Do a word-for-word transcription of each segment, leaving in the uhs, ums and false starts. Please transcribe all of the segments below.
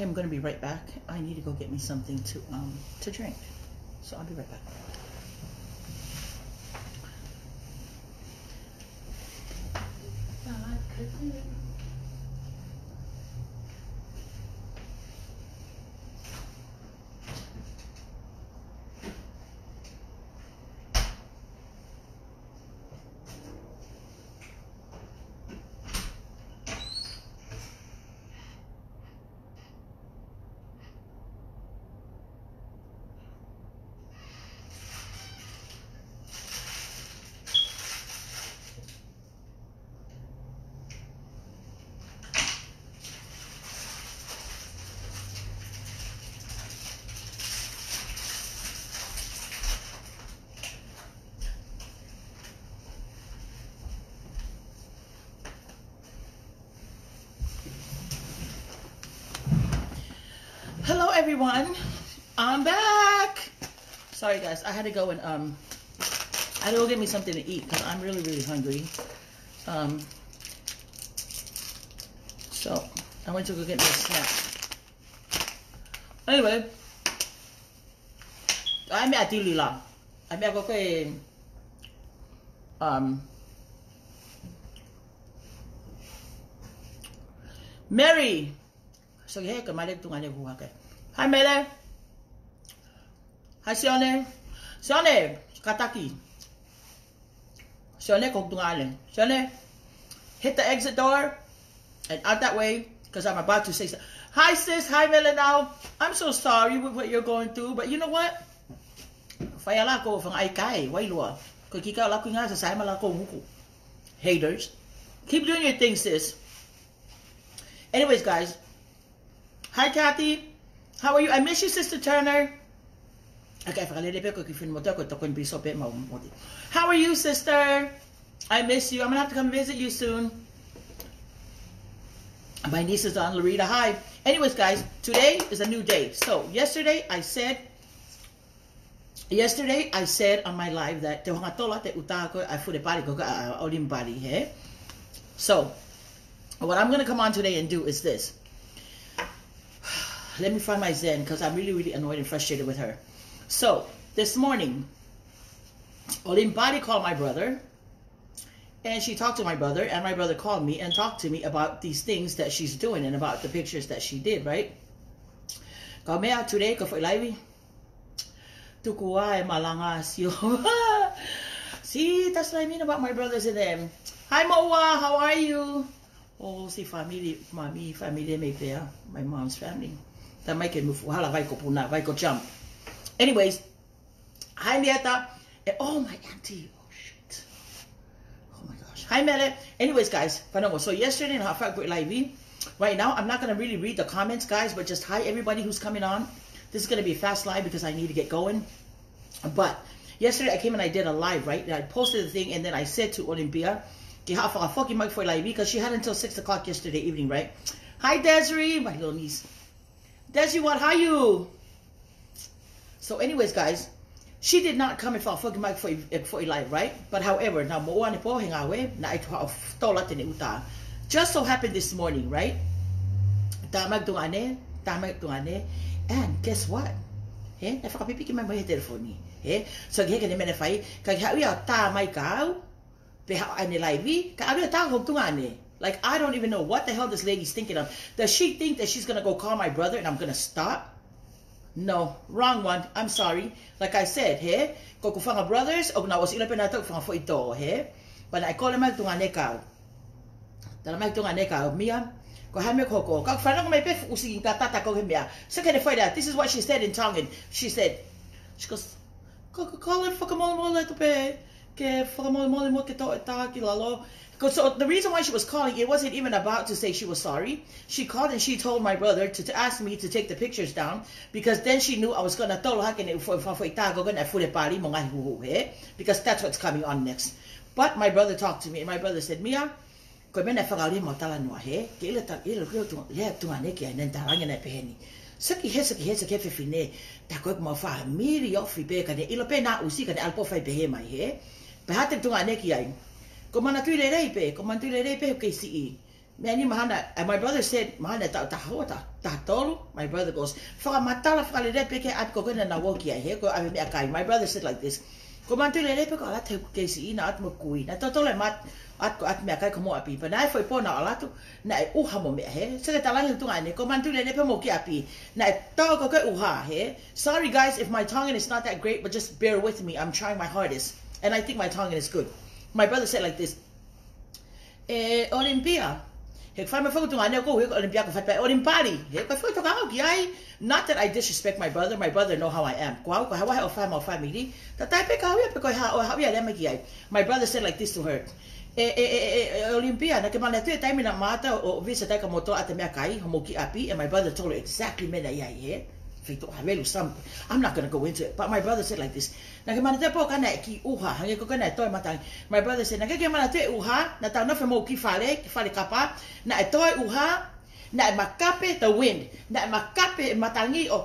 I'm gonna be right back. I need to go get me something to, um, to drink. So I'll be right back. Hello, everyone. I'm back. Sorry, guys. I had to go and, um, I had to go get me something to eat because I'm really, really hungry. Um, so I went to go get me a snack. Anyway, ʻai meʻa tili la. ʻAi meʻa ko ē, um, Mary. So he ka male tunga ne kuha ke. Hi, Mele. Hi, Sione. Sione, kātaki. Sione, ko tunga ne. Sione, hit the exit door and out that way, 'cause I'm about to say so-, hi, sis. Hi, Mele now. I'm so sorry with what you're going through, but you know what? Fai ala ko fanga ai kai, wai lua. Ko kika la ko ngasa sai mala ko muku. Haters. Keep doing your thing, sis. Anyways, guys. Hi, Kathy. How are you? I miss you, Sister Turner. Okay, fakalele pe ko ki fin moto ko tokon piso pe mau moti. How are you, sister? I miss you. I'm gonna have to come visit you soon. My niece is on Lorita. Hi. Anyways, guys, today is a new day. So yesterday I said Yesterday, I said on my live that te hanga tola te uta ko a fule pali ko ka, uh, olim pali, he? So, what I'm gonna come on today and do is this. Let me find my zen, 'cause I'm really, really annoyed and frustrated with her. So, this morning, olim pali called my brother, and she talked to my brother, and my brother called me and talked to me about these things that she's doing and about the pictures that she did, right? Ka meʻa today, ka foʻi laivi. Tuku ā e malanga sio. See, that's what I mean about my brothers and them. Hi, Moa, how are you? Oh, see, family, mami, family me pea, my mom's family. That might get moved. Hala, vai ko puna, vai ko jump. Anyways, hi, Nieta. Eh, oh, my auntie. Oh, shit. Oh my gosh. Hi, Mele. Anyways, guys, fanongo. So yesterday, naʻa faʻa ko e laivi. Right now, I'm not gonna really read the comments, guys, but just hi everybody who's coming on. This is gonna be a fast live because I need to get going. But yesterday I came and I did a live, right? And I posted the thing, and then I said to Olympia, ke haʻu fakafoki mai foʻi laivi, because she had until six o'clock yesterday evening, right? Hi, Desiree, my little niece. Desi, what, how you? So anyways, guys, she did not come and fakafoki mai foʻi, foʻi live, right? But however, naʻa mo ane po he ngāue, naʻe ʻi ai ha tola te ne uta. Just so happened this morning, right? Tā mai tuʻa ʻane, tā mai tuʻa ʻane, and guess what? He, naʻe fakapipiki mai mo e telefoni. He, so ke heke ne mene fai, ka ke haʻu ia tā mai ka au, pe haʻu ʻene laivi, ka ʻave ʻo tā ko tuʻa ʻane. Like, I don't even know what the hell this lady's thinking of. Does she think that she's gonna go call my brother and I'm gonna stop? No, wrong one. I'm sorry. Like I said, he, ko ʻeku fanga brothers, ʻoku nau ʻosi ʻilo pē naʻa tau fanga foʻi tō, he. But naʻe kole mai tuʻa ʻane ka au. Tala mai tuʻa ʻane ka au, Mia, ko hai me ko ko. Ka fanongo mai pē fuʻu siki ka tata ko he meʻa. So can I find out? This is what she said in Tongan. She said, she goes, ko, ko, call it fakamolemole to pē. Ke fakamolemole mo ke tō e tā ki lalo. 'Cause, so the reason why she was calling, it wasn't even about to say she was sorry. She called and she told my brother to, to ask me to take the pictures down because then she knew I was gonna tolo hake ne ufo, ufo, ufo i tā ko gana fule pali mo ngaahi huhu he, because that's what's coming on next. But my brother talked to me and my brother said, Mia, ko e meʻa naʻe fakaʻuli mo talanoa he, ke ʻilo ta, ʻilo, ʻilo tuʻa, lea tuʻa ʻane ki ai, naʻe talange naʻe pehē ni. Saki he, saki he, saki he fefine, tā ko ʻeku mau fāmili ofi pē ka ne ʻilo pē naʻa ʻusi ka ne ʻalu pē ʻo fai pehē mai he. Pehē atu tuʻa ʻane ki ai. Ko Manatuʻi lelei pē, ko Manatuʻi lelei pē ʻoku kei siʻi. Meʻa ni mahalo, and my brother said, mahalo taʻu taha ua, taha, taha tolu, my brother goes, fakamatala fakalelei pē ki he ʻapi ko ē naʻa nau ō ki ai, he ko e ʻapi meʻakai. My brother said like this, ko e manatuʻi lelei pē ko e ʻalu atu he keisi ʻi naʻa ʻoatu mo e kui. Naʻe totolo e mat-, ʻoatu ko e ʻapi meʻakai ko hoʻomou ʻapi. But naʻe foʻi pō naʻa ʻalu atu, naʻe ʻuha mo e meʻa he. Sio ki he talaange ʻa e tuʻunga ʻanenai, ko e manatuʻi lelei pē hoʻomou kiʻi ʻapi. Naʻe tō ko ē ko e ʻuha he. Sorry guys if my Tongan is not that great, but just bear with me. I'm trying my hardest. And I think my Tongan is good. My brother said like this, ʻE Olympia. He fai mai foki tuʻunga ʻanenai ko e ʻuhi ko Olympia ko e fai pē Olympali. He ko e foʻi tokanga au ki ai. Not that I disrespect my brother. My brother know how I am. Ko au, ko e hā e ʻofa ʻa e mau family. Tatau pē ka ui ia pe ko e hā, ʻo hā ia lea mai ki ai. My brother said like this to her. ʻE, ʻe, ʻe, ʻe, ʻe Olympia, naʻa ke manatuʻi e taimi naʻa ma ō atu ʻo visit ai kimoutolu ʻa e meʻakai, hoʻomou kiʻi ʻapi, and my brother told her exactly meʻa naʻe ʻi ai he. Feituʻu havelu some. I'm not gonna go into it, but my brother said like this. Naʻa ke manatuʻi e pō ko ē naʻe kiʻi ʻuha, hangē ko ē naʻe tō e matangi. My brother said, naʻa ke, ke manatuʻi e ʻuha, naʻa tau nofo ʻi homou kiʻi fale, kiʻi fale kapa, naʻe tō e ʻuha, naʻe makape the wind, naʻe makape e matangi ʻo,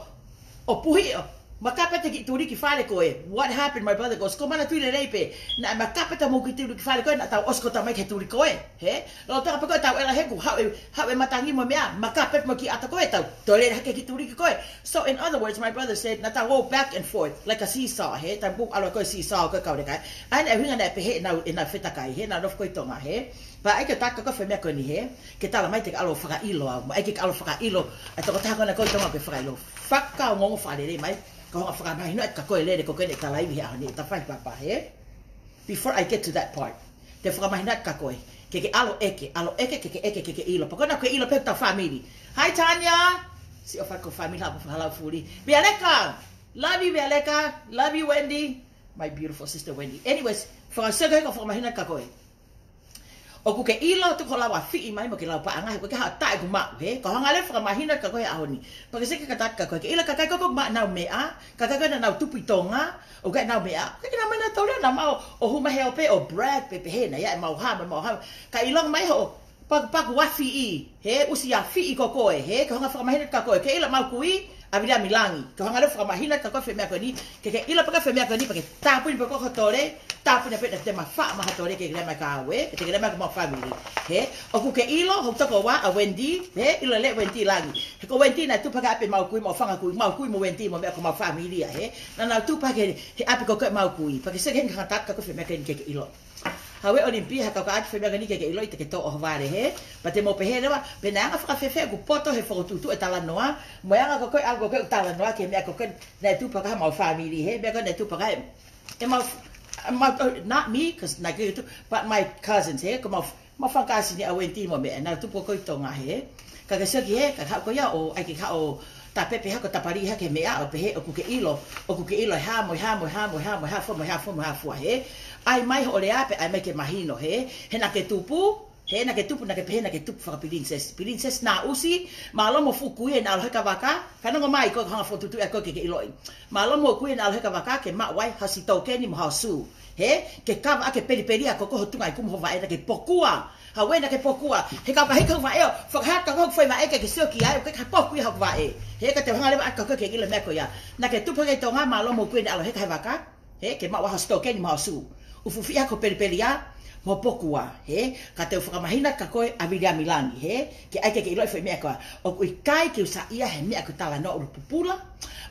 ʻo puhi ʻo, makape ʻa e kiʻi tuliki fale ko ē. What happened, my brother goes, ko e manatuʻi lelei pē, naʻe makape ʻa homou kiʻi tuliki fale ko ē, naʻa tau ʻosi ko ē ʻo tau mai ki he tuliki ko ē, he? Lolotonga pē ko ē ʻetau ʻela he kuo haʻu e, haʻu e matangi mo e meʻa, makape mo e kiʻi ʻata ko ē, tau toe lele hake ki he tuliki ko ē. So in other words, my brother said, naʻa tau ō back and forth, like a seesaw, he? Tau pu alo ko e seesaw ko e kau leka. ʻA ia naʻe ʻuhinga naʻe pehē ʻenau, ʻenau fetakai, he? Naʻa nau nofo ko ē ʻi Tonga, he? But ʻai ke u tala atu ki he meʻa ko eni, he? Ke tala mai te ke ʻalu ʻo fakaʻilo au, mo ʻai ke ke ʻalu ʻo fakaʻilo ʻa e tokotaha ko ena ko ē ʻi Tonga ke fakaʻilo. Fakaongoongo fakalelei mai, ka u hanga ʻo fakamahino atu kia koe e lele ko ē naʻe tala ai he ʻaho ni, ʻeta fai papa, he? Before I get to that part, te u fakamahino atu kia koe. Ke ke ʻalu ʻo ʻeke, ʻalu ʻo ʻeke, ke ke ʻeke, ke ke ʻilo. Pea ko ena ke ʻilo pē ʻetau family. Hi, Tanya. Siʻi ʻofa ko e family, haʻapu fakalauʻifuli. Vialeka. Love you, Vialeka. Love you, Wendy. My beautiful sister, Wendy. Anyways, fakaʻosi ko e fakamahino kia koe. ʻOku ke ʻilo, tuku hoʻo lau afiʻi mai mo ke lau paʻanga, he ʻoku ʻikai ke haʻu ʻo taʻe ʻeku maʻu, he? Ka u hanga leva ʻo fakamahino kia koe he ʻaho ni. Pea ke sio ki he kakai ko ē, ke ʻilo e kakai ko ē ʻoku maʻu ʻenau meʻa, kakai ko ē naʻa nau tupu ʻi Tonga, ʻoku ʻikai ke nau meʻa, ʻikai ke nau meʻa nautolu ia naʻa mau ō ʻo hū mai he ope ʻo brag pē pehē naʻe ʻi ai ʻemau hā, ʻemau hā. Ka ʻilonga mai hoʻo pakupaku afiʻi, he ʻusi afiʻi ko koe, he? Ke u hanga ʻo fakamahino kia koe, ke ʻilo ʻemau kui, ʻa Viliami Langi. Ke u hanga leva ʻo fakamahino kia koe e foʻi meʻa ko eni, ke ke ʻilo pē ko e foʻi meʻa ko eni, pea ke tāpuni pē ko ē ho tole, tāpuni pē naʻa te ma faʻa maha tole ke lea mai kia au, he? Ke lea mai ki homau family, he? ʻOku ke ʻilo, hoku tokoua, ʻa Wendy, he? ʻIlo lelei Wendy Langi. He ko Wendy naʻe tupu hake ʻi ʻapi ʻemau kui, mau fanga kui, mau kui mo Wendy mo e meʻa ko homau family ia, he? Naʻa nau tupu hake he ʻapi ko ē ʻemau kui. Pea ke sio ki he hanga atu kia koe e foʻi meʻa ko eni ke ke ʻilo. Haʻu ē Olympia, ha kau ka ʻai e foʻi meʻa ko eni ke ke ʻilo ʻi he ke toʻo ho vale, he? Pea te mou pehē leva, pe naʻe anga fakafiefia ʻeku poto he fokotuʻutuʻu e talanoa, mo e anga ko ē ʻalu ko ē ʻeku talanoa ki he meʻa ko ē naʻe tupu hake ʻi homau family, he? Meʻa ko ē naʻe tupu hake ʻi he ʻemau, ʻemau, oh, not me, 'cause naʻe ʻikai ke tupu, but my cousins, he? Ko homau, homau fanga kāsini ʻa Wendy mo e meʻa, naʻa nau tupu ko ē ʻi Tonga, he? Ka ke sio ki he, ka haʻu ko ia ʻo, ʻai ke haʻu ʻo tāpepe hake, tāpali hake e meʻa ʻo pehē, ʻoku ke ʻilo, ʻoku ke ʻilo e hā mo e hā mo e hā mo e hā mo e hā fua mo e hā fua mo e hā fua, he? ʻAi mai hoʻo lea pea ʻai mai ke mahino, he? He naʻa ke tupu, he naʻa ke tupu, naʻa ke pehē naʻa ke tupu fakapilinisesi. Pilinisesi naʻa ʻusi, mālō mo e fuʻu kui ē naʻa ʻalu hake ki he vaka, fanongo mai ko e hanga ʻo fokotuʻutuʻu ʻa koe ke ke ʻiloʻi. Mālō mo e kui ē naʻa ʻalu hake ki he vaka ke maʻu ai ha sitōkeni mo ha sū. He, ke kava ʻaki e pelipeli ʻa e koko ʻi ho tunga ʻi he kumu ho vaʻe, naʻa ke pōkua. Haʻu ē naʻa ke pōkua. He kau ka hiki ho vaʻe ʻo fakahā kia koe hoku foʻi vaʻe ke ke sio ki ai, ʻoku ʻikai ke pōkua ia hoku vaʻe. He ka te u hanga leva ʻo ʻai kia koe ke ke ʻilo e meʻa ko ia. Naʻa ke tupu hake ʻi Tonga mālō mo e kui ē naʻa ʻalu hake ki he vaka. He, ke maʻu ai ha sitōkeni mo ha sū. ʻUfuʻufi ʻaki ho pelipeli ia, mo e pōkua, he, ka te u fakamahino atu kia koe ʻa Viliami Langi, he, ke ʻai ke ke ʻiloʻi e foʻi meʻa ko ia. ʻOku ʻikai ke u saiʻia he meʻa ko e talanoa ʻulu pupula,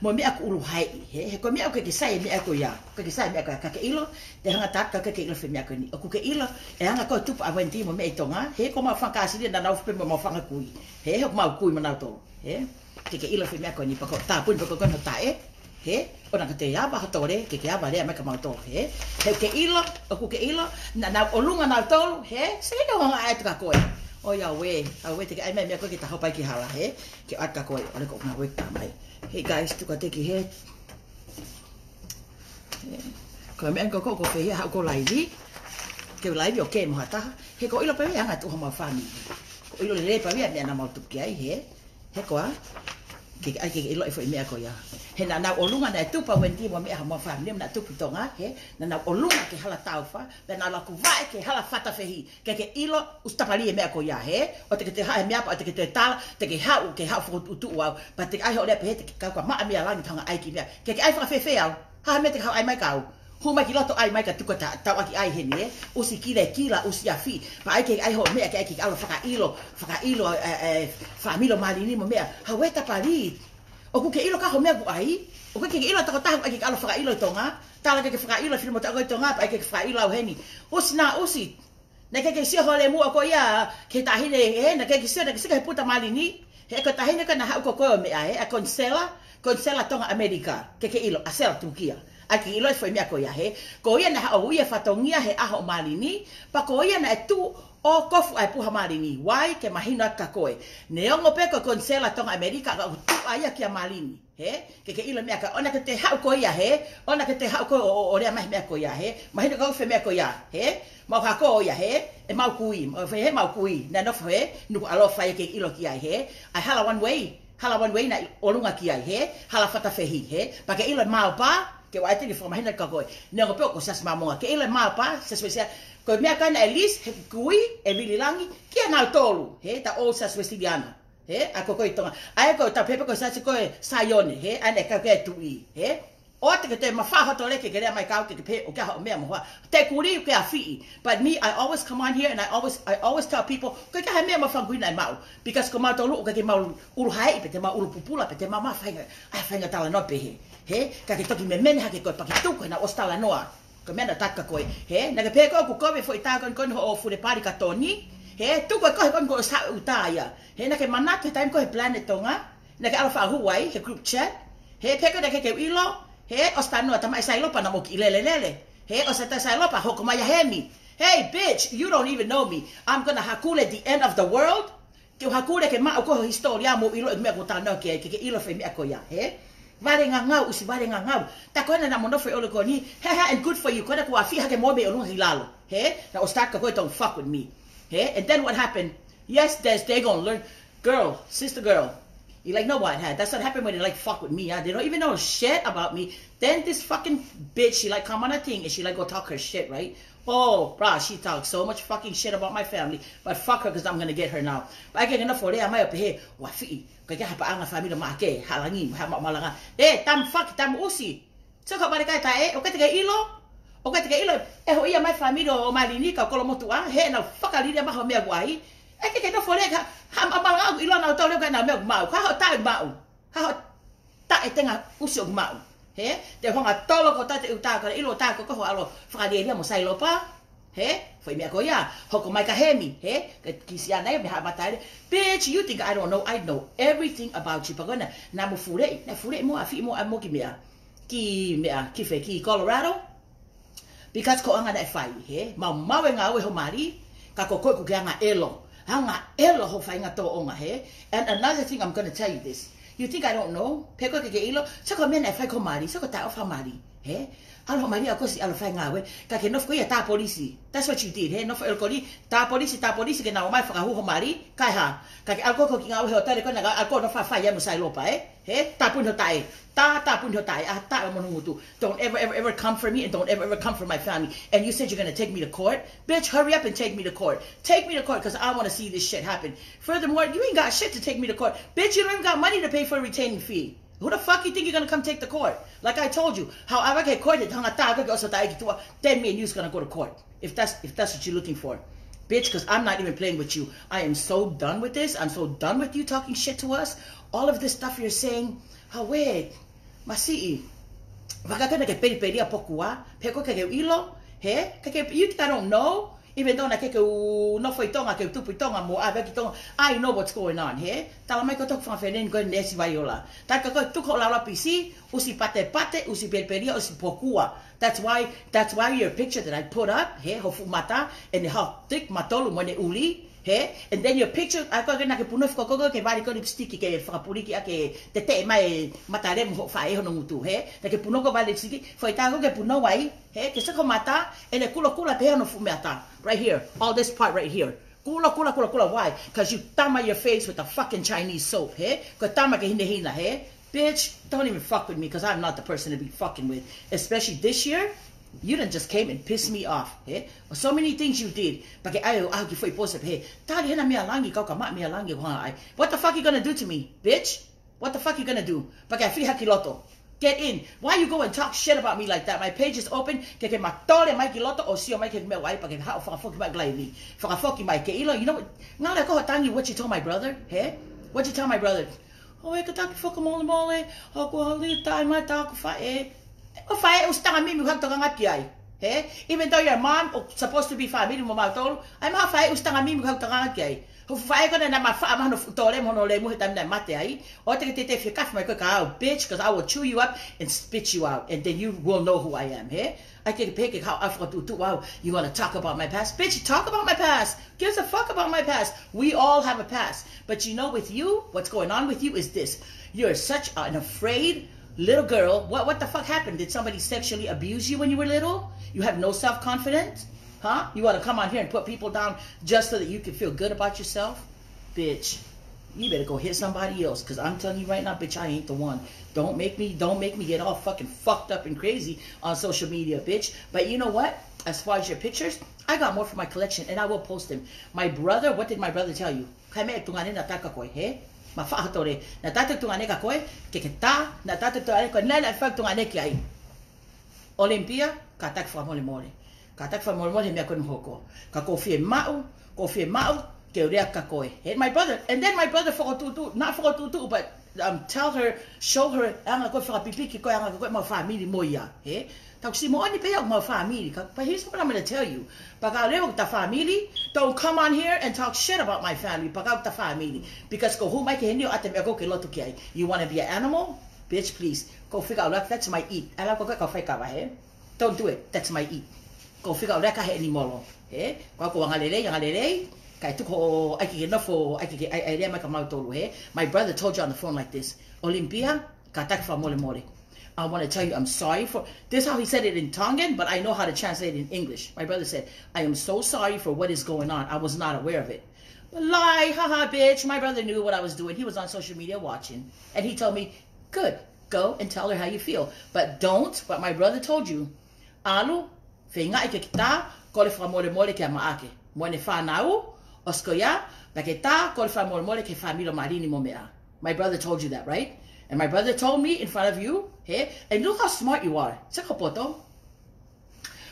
mo e meʻa ko e ʻulu haeʻi, he, he ko e meʻa ʻoku ʻikai ke sai e meʻa ko ia, ʻoku ʻikai ke sai e meʻa ko ia, ka ke ʻilo, te u hanga atu kia koe ke ke ʻilo e foʻi meʻa ko eni. ʻOku ke ʻilo, e anga ko ē e tupu ʻa Wendy mo e meʻa ʻi Tonga, he, ko homau fanga kāsini naʻa nau ō pē mo homau fanga kui, he, he ko homau kui mo nautolu, he, ke ke ʻilo e foʻi meʻa ko eni, pea ko e tāpuni pē ko ē hono taʻe, he, ʻo naʻa ke toe ava ho tole, ke ke ava leva mai kia mautolu, he. He ʻoku ke ʻilo, ʻoku ke ʻilo, naʻa nau ʻolunga nautolu, he, sio ki he ʻuhinga ʻai atu kia koe. ʻOiauē, auē, te ke ʻai mai e meʻa ko ē ke ta hopo ai ki hala, he, ke ʻoatu kia koe, ʻo lele ko e ʻuhinga ē ʻoku ta mai. Hey guys, tuku atu ki he. He, ko e meʻa ko ē ʻoku ou fai ʻi he haʻu ko e laivi, ke u laivi ʻo kē mo ha taha, he ʻoku ou ʻilo pē ʻa e anga e tuʻu homau family. ʻOku ou ʻilo lelei pē ʻa e meʻa naʻa mau tupu ki ai, he. He ko ia, ke, ʻai ke ke ʻilo e foʻi meʻa ko ia. He naʻa nau ʻolunga naʻe tupu ʻa Wendy mo e meʻa homau family, naʻa nau tupu ʻi Tonga, he, naʻa nau ʻolunga ki he hala Taufa, pea naʻa nau laku vaʻe ki he hala Fatafehi, ke ke ʻilo, ʻusi tāpali e meʻa ko ia, he, ʻoua te ke toe haʻu he meʻa pea ʻoua te ke toe tala, te ke haʻu, ke haʻu ʻo fokotuʻutuʻu au, pea te ke ʻai hoʻo lea pehē te ke kau kia Maʻa Mialangi ʻo hanga ʻai e kiʻi meʻa, ke ke ʻai fakafiefia au, ha meʻa te ke haʻu ʻai mai kia au, Hū mai ki loto, ʻai mai ka tuku ta-, tauʻaki ai heni, ē. ʻUsi kilekila, ʻusi afi. Pea ʻai ke ʻai hoʻo meʻa, ke ʻai ke ʻalu ʻo fakaʻilo, fakaʻilo, ē, ē, fāmili ʻo Malini mo meʻa. Hauē Tapali. ʻOku ke ʻilo ka hoʻo meʻa ʻoku ʻai? ʻOku ke ʻilo tokotaha ʻoku ʻai ke ʻalu ʻo fakaʻilo ʻi Tonga? Tala ke ke fakaʻilo e fili motuʻa ko ē ʻi Tonga, pea ʻai ke ke fakaʻilo au heni. ʻUsi na, ʻusi. Naʻe ʻikai ke sio ho lēmū ʻa koe ia ki he taʻahine, ē, naʻe ʻikai ke sio, naʻe ʻikai ke sio ki he puta Malini. He ko e taʻahine ko ē naʻe haʻu ko ē ʻo meʻa, ē, ʻa Konisela, Konisela Tonga ʻAmelika, ke ke ʻilo, ʻa Sela Tukia. ʻAi ke ʻilo e foʻi meʻa ko ia, hē. Ko ia naʻe haʻu ʻo ui e fatongia he ʻaho ʻo Malini, pea ko ia naʻe tuʻu ʻo kofu ʻa e puha Malini. Why? Ke mahino atu kia koe. Neongo pē ko e Konisela Tonga ʻAmelika, ka ʻoku tuʻu ʻa ia kia Malini. Hē? Ke ke ʻilo e meʻa ko ē, ʻoua naʻa ke toe haʻu koe ia, hē? ʻOua naʻa ke toe haʻu koe ʻo, ʻo, ʻo lea mai he meʻa ko ia, hē? Mahino ka ʻoku fai e meʻa ko ia, hē? Mau hako ia, hē? ʻE mau kui, mau, he mau kui, naʻe nofo, hē? Nuku ʻalofa ia ke ʻilo ki ai, hē? ʻAi hala one way, hala one way naʻe ʻolunga ki ai, hē? Hala fatafehi, hē? Pea ke ʻilo e maopā, ke ʻoua ʻe toe fakamahino kia koe. Neongo pē ʻoku Siasi Māmonga, ke ʻilo e maopā, Siasi Uēsiliana, ko e meʻa ko ena at least, he kui, ʻe vili langi, kia nautolu, hē? Ta ʻo Siasi Uēsiliana. Hē, ʻa ko ko ʻi Tonga. ʻAi ko e tapepe ko e Siasi ko e Saione, hē, ʻa ena ʻoku ke tuʻi, hē. ʻOua te ke toe mafai hoto leke ke lea mai kia au ke ke pehē ʻoku ʻi ai hoʻo meʻa mo hoa. Te kuli ke afiʻi. But me, I always come on here and I always, I always tell people, ʻoku ʻikai ha meʻa mafakuina ʻe maʻu. Because ko mautolu ʻoku ʻikai ke mau ʻulu haeʻi pe te mau ʻulu pupula pe te mau mafainga, ʻa e fainga talanoa pehē. Hē, ka ke toki memene hake ko e paki tuku he naʻa ʻosi talanoa. Ko e meʻa naʻa ku tala kia koe. Hē, naʻa ke pehē ko ē ʻoku kovi e foʻi tā ko eni ko eni hoʻo fule pali ka toni. Hē, tuku e kohe ko eni ko e sa u tā ia. Hē, naʻa ke manatu he taimi ko ē he Planet Tonga. Naʻa ke ʻalu ʻo fakahū ai, he group chat. Hē, pehē ko ē naʻa ke kei ʻilo. Hē, ʻosi talanoa tamaʻi Sailopa naʻa mo kiʻi lelelele. Hē, ʻosi tā Sailopa, hoko mai ʻa Hemi. Hey, bitch, you don't even know me. I'm gonna hakule the end of the world. Ke u hakule ke maʻu ko e hisitōlia mo ʻilo e meʻa ʻoku ou talanoa ki ai, ke ke ʻilo e foʻi meʻa ko ia, hē? Vale ngangau, ʻusi vale ngangau. Tā ko ena naʻa mo nofo ʻi ʻolo ko eni, he, he, and good for you. Ko ena kuo afiʻi hake mo mei ʻolunga ki lalo, hē? Naʻa ʻosi tala kia koe, don't fuck with me. Hē? And then what happened? Yes, there's, they gonna learn. Girl, sister girl, you like, know what, huh? That's what happened when they, like, fuck with me, huh? They don't even know shit about me. Then this fucking bitch, she, like, come on a thing and she, like, go talk her shit, right? Oh, bruh, she talks so much fucking shit about my family, but fuck her 'cause I'm gonna get her now. Pea ʻai ke nofo lea mai ʻo pehē, ʻoua fiʻi, ʻikai ke ha paʻanga fāmili maʻa ke, halangi, ha maʻu malanga. Ē, tam fuck, tam ʻusi. So ka pare kai tae, ʻoku ʻikai te ke ʻilo, ʻoku ʻikai te ke ʻilo, ʻe hoʻi ia mai fāmili ʻo Malini ka kolo motuʻa, he naʻa fakalili mai hoʻo meʻa ʻoku ʻai. ʻAi ke ke nofo lea ka, ha maʻu malanga ʻoku ʻilo nautolu ka nau meʻa ʻoku maʻu, ka hoʻo taʻe maʻu, ka hoʻo taʻe tenga ʻusi ʻoku maʻu. Hē? Te u hanga tolo ko tae te u tā ka ʻilo tā ko ko ho ʻalu ʻo fakalielia mo Sailopa. Hē? Foʻi meʻa ko ia. Hoko mai ka Hemi. Hē? Ka kisi ana ia mei ha mata ele. Bitch, you think I don't know? I know everything about you. Pea ko ena, naʻa mo fuleʻi, naʻa fuleʻi mo afiʻi mo ʻai mo ki meʻa. Ki meʻa, ki fē, ki Colorado? Because ko e anga naʻe fai, hē? Maumau e ngāue ho mali, ka ko koe ʻoku ke anga ʻelo. Anga ʻelo ho faʻahinga tōʻonga, hē? And another thing, I'm gonna tell you this. You think I don't know? Pehē ko ē ke ke ʻilo, so ko e meʻa naʻe fai ki ho mali, so ko e taʻofa mali, hē? ʻAlu ho mali ʻo kosi ʻalu ʻo fai ngāue, ka ke nofo ko ia tā polisi. That's what you did, hē? Nofo ʻi ʻolo ko eni, tā polisi, tā polisi ke nau ō mai ʻo fakahū ho mali, kae hā? Ka ke ʻalu ko ē ki he ngāue he ʻōtele ko ena, ʻalu ko ē ʻo nofo ʻo fai ia mo Sailopa, ē? Hē? Tāpuni ho taʻe. Tā, tāpuni ho taʻe. ʻA, tā mo ho ngutu. Don't ever, ever, ever come for me and don't ever, ever come for my family. And you said you're gonna take me to court? Bitch, hurry up and take me to court. Take me to court 'cause I wanna see this shit happen. Furthermore, you ain't got shit to take me to court. Bitch, you don't even got money to pay for a retaining fee. Who the fuck you think you're gonna come take the court? Like I told you, however ke court it, hanga tā ko ē ke ʻosi tā ki tuʻa, then me and you's gonna go to court. If that's, if that's what you're looking for. Bitch, 'cause I'm not even playing with you. I am so done with this. I'm so done with you talking shit to us. All of this stuff you're saying, hauē, masiʻi. Vaka ko ena ke pelipeli ʻa pokua, pehē ko ē ke ke ʻilo, hē? Ke ke, you think I don't know? Even though naʻa ke kei nofo ʻi Tonga, kei tupu ʻi Tonga, mo ʻave ki Tonga, I know what's going on, hē? Tala mai ko e toki fanga feleni ko e neesi Vaiola. Tā ko ē tuku ho laulapisi, ʻusi patepate, ʻusi pelipeli, ʻusi pokua. That's why, that's why your picture that I put up, hē, ho fuʻu mata, ʻene hā, tik matolu mo ʻene ʻuli, hē, and then your picture, ʻa ko ē naʻa ke punou fakakokoke vale ko e lipstick ke fakapuliki ʻa ke teteʻe mai mata lemu hoʻo faʻē hono ngutu, hē, naʻa ke punou ko e vale lipstick, foʻi tā ko ē ke punou ai, hē, ke sio ki ho mata, ʻene kulokula pē hono fuʻu meʻa tā, right here, all this part right here. Kula, kula, kula, kula. Why? 'Cause you tama your face with a fucking Chinese soap, hē? Ko e tama ke hinehina, hē? Bitch, don't even fuck with me 'cause I'm not the person to be fucking with. Especially this year, you done just came and pissed me off, hē? So many things you did. Pea ke ʻai ʻo ʻaho ki he foʻi post, hē? Tali hena meʻa langi, kau ka maʻa meʻa langi, ʻoku hanga ai. What the fuck you gonna do to me, bitch? What the fuck you gonna do? Pea ke afiʻi hake ki loto. Get in. Why you go and talk shit about me like that? My page is open. Ke ke matole mai ki loto ʻo sio mai ki he meʻa ʻoku ʻai pea ke haʻu ʻo fakafoki mai ki laivi. Fakafoki mai ke ʻilo. You know what? Ngale ko tangi what you told my brother, he? What you tell my brother? ʻOe, kātaki fakamolemole, ʻoku ou holi tai mai taku faʻē. ʻO faʻē ʻosi tanga mimi ʻoku tokanga ki ai. He? Even though your mom ʻoku supposed to be family mo mautolu, ʻai maha faʻē ʻosi tanga mimi ʻoku tokanga ki ai. Ho faʻē ko ena naʻe mafaʻa maha hono fuʻu tole mo hono lemu he taimi naʻe mate ai. ʻOua te ke tete fie kafi mai koe kia au, bitch, 'cause I will chew you up and spit you out, and then you will know who I am, he? ʻAi ke pehē ke kau ʻai fakatuʻutuʻu au. You wanna talk about my past? Bitch, talk about my past. Gives a fuck about my past. We all have a past. But you know, with you, what's going on with you is this. You're such an afraid little girl. What, what the fuck happened? Did somebody sexually abuse you when you were little? You have no self-confidence? Huh? You wanna come on here and put people down just so that you can feel good about yourself? Bitch, you better go hit somebody else, 'cause I'm telling you right now, bitch, I ain't the one. Don't make me, don't make me get all fucking fucked up and crazy on social media, bitch. But you know what? As far as your pictures, I got more for my collection, and I will post them. My brother, what did my brother tell you? Ko e meʻa ʻa e tuongaʻane naʻe tā kia koe, he? Mafaʻa hoʻo tole. Naʻe tā ʻe he tuongaʻane kia koe, ke ke tā, naʻe tā ʻe he tuongaʻane kia koe, naʻe, naʻe fai tuongaʻane ki ai. Olympia, kātaki fakamolemole. Kātaki fakamolemole he meʻa ko eni ʻoku hoko. Ka ʻoku ou fiemaʻu, ʻoku ou fiemaʻu ke u lea kia koe. He my brother, and then my brother fakatuʻutuʻu, not fakatuʻutuʻu, but, um, tell her, show her, anga ko e fakapipiki ko e anga ko e mau family mo ia, he? Tau si moʻoni pē ia ʻoku mau family, ka, but here's what I'm gonna tell you. Pea ka leva ʻoku ta family, don't come on here and talk shit about my family, pea ka ʻoku ta family. Because ko e hū mai ki heni ʻo ʻoatu e meʻa ko ē ke loto ki ai. You wanna be an animal? Bitch, please. Ko e fika ʻuluaki, that's my eat. ʻAlu ko ē ke fai kava, he? Don't do it. That's my eat. Ko e fika ʻuluaki he ʻeni molo. He? Ko au ko e angalelei, angalelei. Kae tuku hoʻo ʻai ke ke nofo, ʻai ke ke ʻai, ʻai lea mai kia mautolu, he? My brother told you on the phone like this. Olympia, kātaki fakamolemole. I wanna tell you I'm sorry for, this is how he said it in Tongan, but I know how to translate it in English. My brother said, "I am so sorry for what is going on. I was not aware of it." But lie, haha, bitch. My brother knew what I was doing. He was on social media watching. And he told me, "Good. Go and tell her how you feel. But don't, what my brother told you. ʻAlu, feingaʻi ke ke tā, kole fakamolemole kia Maʻake mo ʻene fānau, ʻosi ko ia, pea ke tā, kole fakamolemole ki he fāmili ʻo Malini mo meʻa." My brother told you that, right? And my brother told me in front of you, he? And look how smart you are. Sio ki hoʻo poto.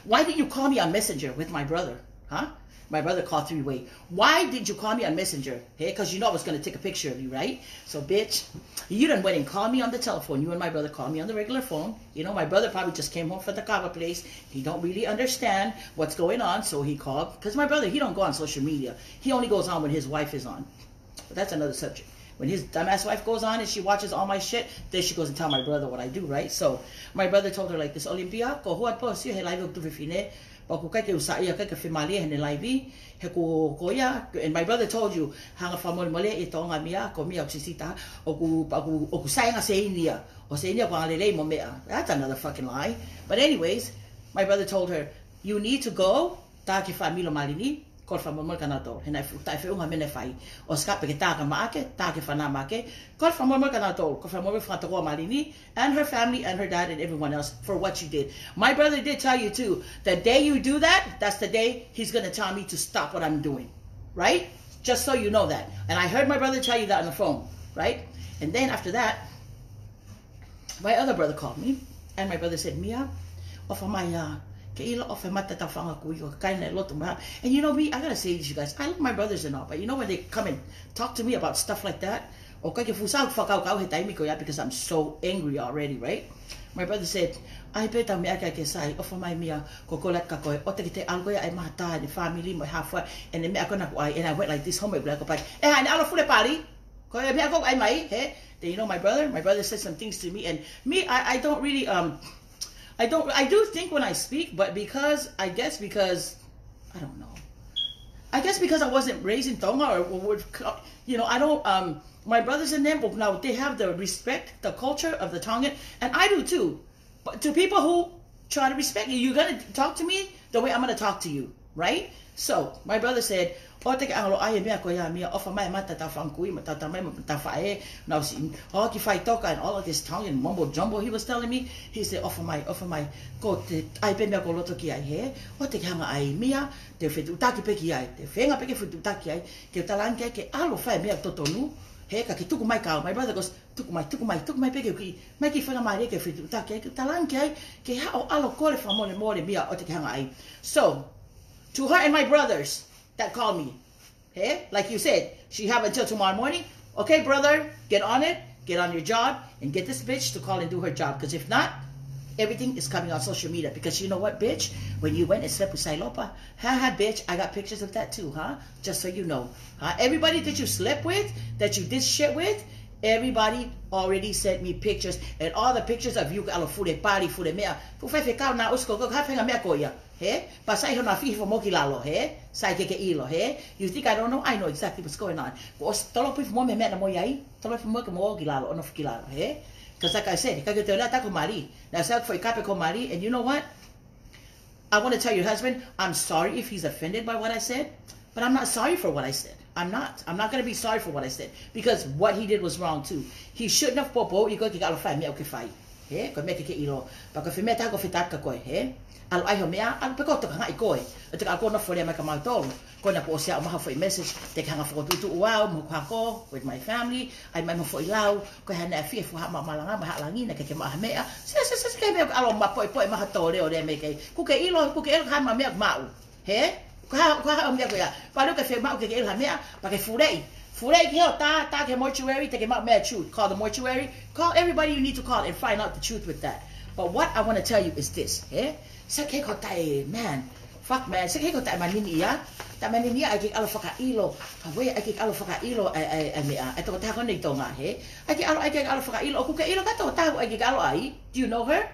Why didn't you call me on Messenger with my brother? Huh? My brother called three-way. Why didn't you call me on Messenger? Hey, 'cause you know I was gonna take a picture of you, right? So, bitch, you done went and called me on the telephone. You and my brother called me on the regular phone. You know, my brother probably just came home from the kava place. He don't really understand what's going on, so he called. 'Cause my brother, he don't go on social media. He only goes on when his wife is on. But that's another subject. When his dumbass wife goes on and she watches all my shit, then she goes and tell my brother what I do, right? So my brother told her like this, "Olympia, ko hoʻo post ia he laivi ʻoku tuʻu fefine, pea ʻoku ʻikai ke u saiʻia, ʻikai ke fiemalie heʻene laivi, he ko, ko ia, and my brother told you, hanga fakamolemole ʻi Tonga Mia, ko Mia ʻoku sisita, ʻoku, ʻoku, ʻoku sai ʻa Seinia, ʻo Seinia ko e angalelei mo meʻa." That's another fucking lie. But anyways, my brother told her, "You need to go, tā ki he fāmili ʻo Malini, kole fakamolemole kia nautolu. He naʻe fuʻu taʻefeʻunga e meʻa naʻe fai. ʻOsi ko ia pea ke tā kia Maʻake, tā ki he fānau ʻa Maʻake, kole fakamolemole kia nautolu, kole fakamolemole fakatokoua ʻa Malini, and her family, and her dad, and everyone else for what you did." My brother did tell you too, the day you do that, that's the day he's gonna tell me to stop what I'm doing. Right? Just so you know that. And I heard my brother tell you that on the phone, right? And then after that, my other brother called me, and my brother said, "Mia, ʻofa mai ā, ke ʻilo ʻofa mai tatafanga kui, ʻoku ʻikai ke u loto mai." And you know me, I gotta say this, you guys, I love my brothers and all, but you know when they come and talk to me about stuff like that, ʻoku ʻikai ke fuʻu sio ʻeku fakakaukau he taimi ko ia because I'm so angry already, right? My brother said, "ʻAi pē ʻetau meʻa ke ke sai, ʻofa mai Mia, ko e kole atu kia koe, ʻoua te ke toe ʻalu koe ʻai maha tā ʻene fāmili mo e hā fua, ʻene meʻa ko ena ʻoku ʻai," and I went like this, home, like, "Pai, ʻe hā ʻene ʻalu fule pali?" Ko e meʻa ko ē ʻoku ʻai mai, he? Then you know my brother, my brother said some things to me, and me, I, I don't really, um, I don't, I do think when I speak, but because, I guess because, I don't know. I guess because I wasn't raised in Tonga or, or would, you know, I don't, um, my brothers and them, well, now they have the respect, the culture of the Tongan, and I do too. But to people who try to respect you, you're gonna talk to me the way I'm gonna talk to you, right? So, my brother said, "ʻOua te ke ʻalu ʻai e meʻa ko ia Mia, ʻofa mai ā tatafanga kui, mo tatafanga mai, mo tatafanga faʻē, nau si, ʻoua ke faʻitoka and all of this Tongan mumbo jumbo he was telling me." He said, "ʻOfa mai, ʻofa mai, ko e ʻai pē meʻa ʻoku loto ki ai, he? ʻOua te ke hanga ʻai Mia, te u fetuʻutaki pē ki ai, te u feinga pē ke fetuʻutaki ai, ke u talaange ki ai ke ʻalu ʻo fai e meʻa totonu." He ka ke tuku mai kau, my brother goes, "Tuku mai, tuku mai, tuku mai pē ke u kiʻi, mai kiʻi faingamālie ke u fetuʻutaki ai, ke u talaange ki ai, ke haʻu ʻo ʻalu ʻo kole fakamolemole mei ai ʻo te ke hanga ai." So, to her and my brothers that call me, hey, like you said, she have until tomorrow morning. Okay, brother, get on it, get on your job, and get this bitch to call and do her job. Because if not, everything is coming on social media. Because you know what, bitch? When you went and slept with Sailopa, ha ha, bitch, I got pictures of that too, huh? Just so you know. Huh? Everybody that you slept with, that you did shit with, everybody already sent me pictures. And all the pictures of you, ʻalu ʻo fule pali, fule meʻa. Fuʻu faifekau naʻe ʻosi ko, ko, ha faʻahinga meʻa ko ia. He? Pea sai hono afi hifo mo ki lalo, he? Sai ke ke ʻilo, he? You think I don't know? I know exactly what's going on. Ko ʻosi tolo pui mo me meʻa na mo i ai. Tolo pui mo ke mo ki lalo, ono ki lalo, he? Because like I said, ka ke te ona ta ko mali. Now, sa ko i kape ko mali, and you know what? I want to tell your husband, I'm sorry if he's offended by what I said, but I'm not sorry for what I said. I'm not. I'm not going to be sorry for what I said. Because what he did was wrong too. He shouldn't have popo i ko ke ʻalu fai meʻa ʻoku ke fai. He, ko e meʻa ke ke ʻilo. Pea ko e fai meʻa taha ko e fetaka koe, he? ʻAlu ʻai ho meʻa, ʻalu pē ko e tokangaʻi koe. ʻO te ka ko na fole mai ka mautolu. Ko na po o se au maha foʻi message, te ke hanga fokotuʻutuʻu au, mo ko hako, with my family, ʻai mai mo foʻi lau, ko e hana e fie fuha ma malanga, ma halangi, na ke ke maha meʻa. Se, se, se, se, ke meʻa ʻalu ma poʻi, poʻi, maha tole o le me ke. Kuke ʻilo, kuke ʻilo ka ma meʻa maʻu. He? Ko ha, ko ha meʻa ko ia. Pea leo ke fie maʻu ke ke ʻilo ha meʻa, pea ke fuleʻi. Fuleʻi ki ho tā, tā ke mortuary, te ke maʻu meʻa truth. Call the mortuary. Call everybody you need to call and find out the truth with that. But what I want to tell you is this, he? Sa ke ko tae, man. Fuck, man. Sa ke ko tae manini ia. Tae manini ia, ʻai ke ʻalu fakaʻilo. Ka we, ʻai ke ʻalu fakaʻilo, ʻai, ʻai, ʻai meʻa. ʻAi toko taha ko nei Tonga, he? ʻAi ke ʻalu, ʻai ke ʻalu fakaʻilo. ʻOku ke ʻilo ka toko taha, ʻai ke ʻalu ai. Do you know her?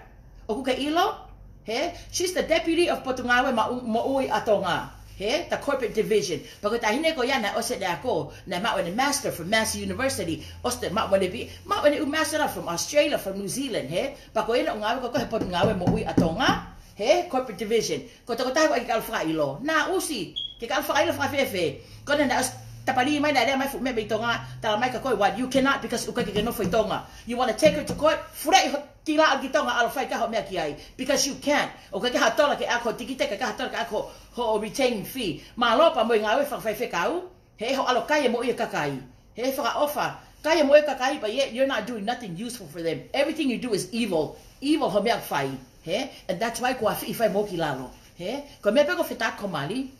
ʻOku ke ʻilo? He? She's the deputy of Potungāue Maʻu-, Moʻui ʻa Tonga. He? The corporate division. Pea ko e taʻahine ko ia naʻe ʻosi ʻene ako, naʻe maʻu ʻene master from Massey University. ʻOsi te maʻu ʻene vi-, maʻu ʻene ʻū master from Australia, from New Zealand. He? Pea ko ena ʻoku ngāue ko ē he Potungāue Moʻui ʻa Tonga. He? Corporate division. Ko e tokotaha ko ē ʻai ke ʻalu fakaʻilo. Naʻa ʻosi. Ke ʻalu fakaʻilo fakafefe. Ko ena naʻe ʻosi tapali mai naʻe lea mai fuʻu meʻa mei Tonga. Tala mai ka ko e what? You cannot because ʻoku ʻikai ke ke nofo ʻi Tonga. You wanna take her to court? Fuleʻi ho- ki lalo ki Tonga ʻalu fai ka ho meʻa ki ai. Because you can't. ʻOku ʻikai ke ha tola ke ako tikite, ʻikai ke ha tola ke ako ho, ho retaining fee. Mālō pea mo e ngāue fakafaifekau. He hoʻo ʻalu kai e moʻui e kakai. He fakaʻofa. Kai e moʻui e kakai, but yet you're not doing nothing useful for them. Everything you do is evil. Evil ho meʻa ʻoku fai. He? And that's why ko e afi ʻi fai mo ki lalo. He? Ko e meʻa pē ko e fetaka ko mali.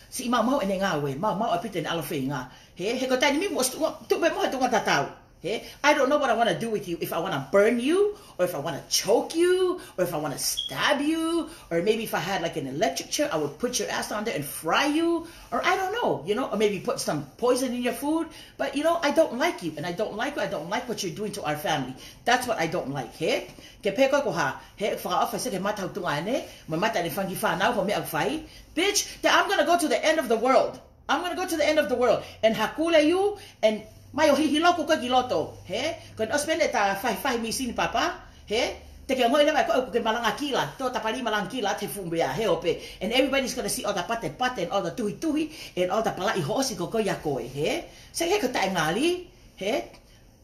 Siʻi maumau ʻene ngāue, maumau ʻaupito ʻene ʻalu feinga. He, he ko e taimi ni kuo ʻosi tuʻu, tuʻu pē mo ha tuʻunga tatau. He, I don't know what I wanna do with you. If I wanna burn you, or if I wanna choke you, or if I wanna stab you, or maybe if I had, like, an electric chair, I would put your ass on there and fry you, or I don't know, you know, or maybe put some poison in your food. But, you know, I don't like you, and I don't like you, I don't like what you're doing to our family. That's what I don't like, he? Ke pehē ko e ko ha, he fakaʻofa se ke mata hau tuʻunga ʻene, mo mata ʻene fanga kiʻi fānau ho meʻa ʻoku fai. Bitch, that I'm gonna go to the end of the world. I'm gonna go to the end of the world and hakule you and mai ʻo hihi loku ko ē ki loto, he? Ko ena ʻosi pē ʻene tā fahifahi misini papa, he? Te ke ongoʻi leva ko ē ʻoku ke malanga kila, tō tapali malanga kila te fumbea, he ope. And everybody's gonna see all the pate pate and all the tuhi tuhi and all the palaʻi hoosi ko ē ko ia ko ē, he? Sa ke ko taʻe ngali, he?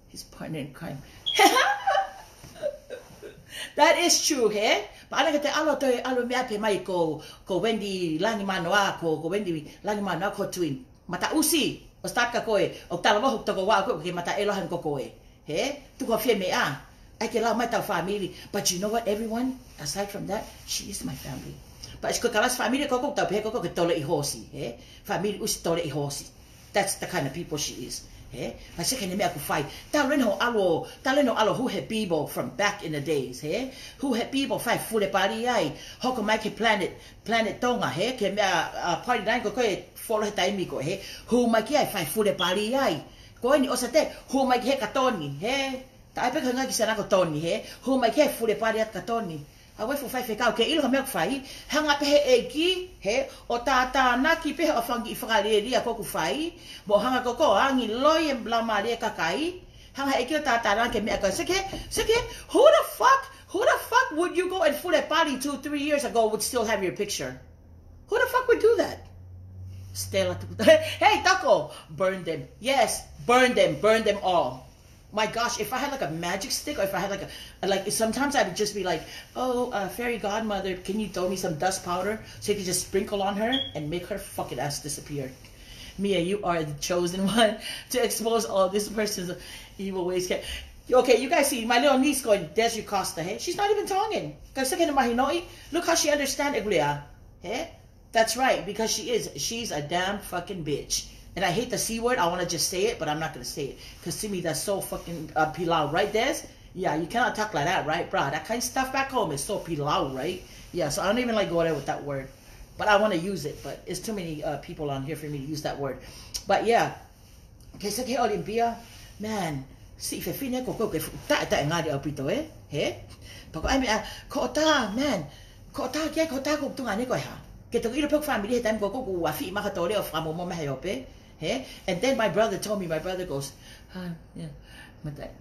His partner in crime. That is true, he? Pea ʻalu ke te ʻalu toe ʻalu meʻa pē mai ko, ko Wendy Langimanoa, ko, ko Wendy Langimanoa ko twin. Mataʻusi, ʻo start ka ko ē, ʻo tala mo hoku tokoua ko ē, ke mata ʻelo han ko ko ē. He? Tuku ha fie meʻa. ʻAi ke lau mai tau family. But you know what, everyone? Aside from that, she is my family. But ko e kalasi family ko ē ʻoku tau pehē ko ē ke toleʻi hoosi, he? Family ʻosi toleʻi hoosi. That's the kind of people she is. He? Pea sio ki heʻene meʻa ʻoku fai. Talu ʻene hoʻo ʻalu, talu ʻene hoʻo ʻalu hū he bibo from back in the days, he? Hū he bibo fai fule pali ai. Hoko mai ki he Planet, Planet Tonga, he? Ki he meʻa, uh, party line ko ē ko ē folo he taimi ko ē, he? Hū mai ki ai fai fule pali ai. Ko eni ʻosi te, hū mai ki he katoni, he? Taʻe pē ka ngā ki sana ko Tony, he? Hū mai ki he fule pali atu ka Tony. ʻA e fuʻu faifekau ke ʻilo ha meʻa ʻoku fai, hanga pē he ʻEiki, he, ʻo tātānaki pē hoʻo fanga kiʻi fakalielia ko ē ʻoku fai, mo hanga ko ē ʻo angi loi e lamali e kakai, hanga he ʻEiki ʻo tātānaki e meʻa ko ē. Seke, seke, who the fuck, who the fuck would you go and fule pali two, three years ago would still have your picture? Who the fuck would do that? Stella, hey, Toko, burn them. Yes, burn them, burn them all. My gosh, if I had, like, a magic stick, or if I had, like, a, like, sometimes I would just be like, "Oh, uh, fairy godmother, can you throw me some dust powder so you can just sprinkle on her and make her fucking ass disappear?" Mia, you are the chosen one to expose all this person's evil ways. Okay, you guys see my little niece going, "Desi Costa, hey?" She's not even Tongan. Ka seke ne mahinoʻi, look how she understand ʻeku lea. Hey? That's right, because she is. She's a damn fucking bitch. And I hate the C word. I wanna just say it, but I'm not gonna say it. 'Cause to me, that's so fucking, uh, pilau, right, Des? Yeah, you cannot talk like that, right, bro? That kind of stuff back home is so pilau, right? Yeah, so I don't even like go there with that word. But I wanna use it, but it's too many, uh, people on here for me to use that word. But yeah, ke seke he Olympia, man, siʻi fefine ko ko ke fu-, taʻe, taʻe ngari ʻaupito, eh? He? Pea ko e ʻai meʻa, ko ʻeta, man, ko ʻeta kia, ko ʻeta ko tunga ne ko e hā. Ke toki ʻilo pē ʻeku family he taimi ko ko ʻoku afi maka tole ʻo fakamomo mai he ope. He? And then my brother told me, my brother goes, "Ah, yeah, but that,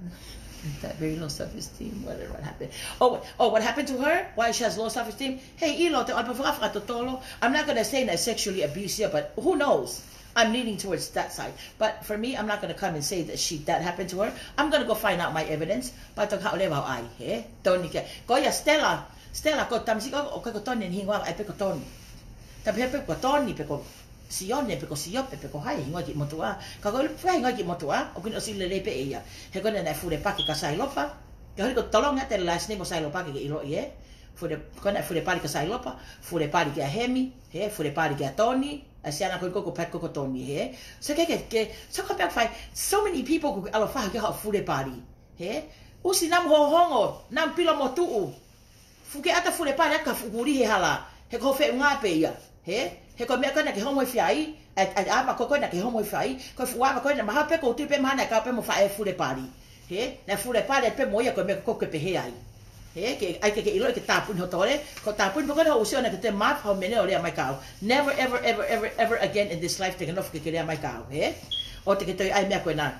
that very low self-esteem, whatever, what happened." Oh, what, oh, what happened to her? Why she has low self-esteem? Hey, ʻilo, te ʻalu pē faka-, fakatotolo. I'm not gonna say that sexually abuse you, but who knows? I'm leaning towards that side. But for me, I'm not gonna come and say that she, that happened to her. I'm gonna go find out my evidence. But to ka leva ai, he? Toni ke. Ko ia Stella, Stella, ko tamsi ko, ʻoku ʻikai ko Toni ʻene hingoa, ʻai pē ko Toni. Tapu he pē ko Toni, pe ko Sione, pe ko Siope, pe ko hai hingoa ki motuʻa. Ka ko e fai hingoa ki motuʻa, ʻoku ne ʻosi lelei pē ia. He ko ena naʻe fule paki kia Sailopa. Ke holi ko tolonga te last name ʻo Sailopa ke ke ʻiloʻi, eh? Fule, ko ena naʻe fule pali kia Sailopa, fule pali kia Hemi, he, fule pali kia Toni, ʻa Siana ko ko ko pat ko ko Toni, he. So ke, ke, ke, so ka pea fai, so many people ʻoku ke ʻalu ʻo faha ke haʻu ʻo fule pali, he. ʻUsi namu hohongo, namu pilo mo tuʻu. Fuke ʻata fule pali ʻaki ka fuʻu kuli he hala. He ko e feʻunga pē ia. He? He ko e meʻa ko ena ke homo e fiai. ʻAi, ʻai, ʻai, ʻa ko ko ena ke homo e fiai. Ko e fuʻu ava ko ena maha pē ko tui pē mahana e kau pē mo faʻē fule pali. He? Naʻe fule pali pē mo ia ko e meʻa ko ke pehē ai. He? Ke, ʻai ke, ke ʻiloʻi ke tāpuni ho tole. Ko e tāpuni pē ko ena ho ʻusi ʻona ke te maf ho mene ʻo lea mai kau. Never, ever, ever, ever, ever again in this life te ke nofo ke ke lea mai kau. He? ʻOua te ke toe ʻai meʻa ko ena.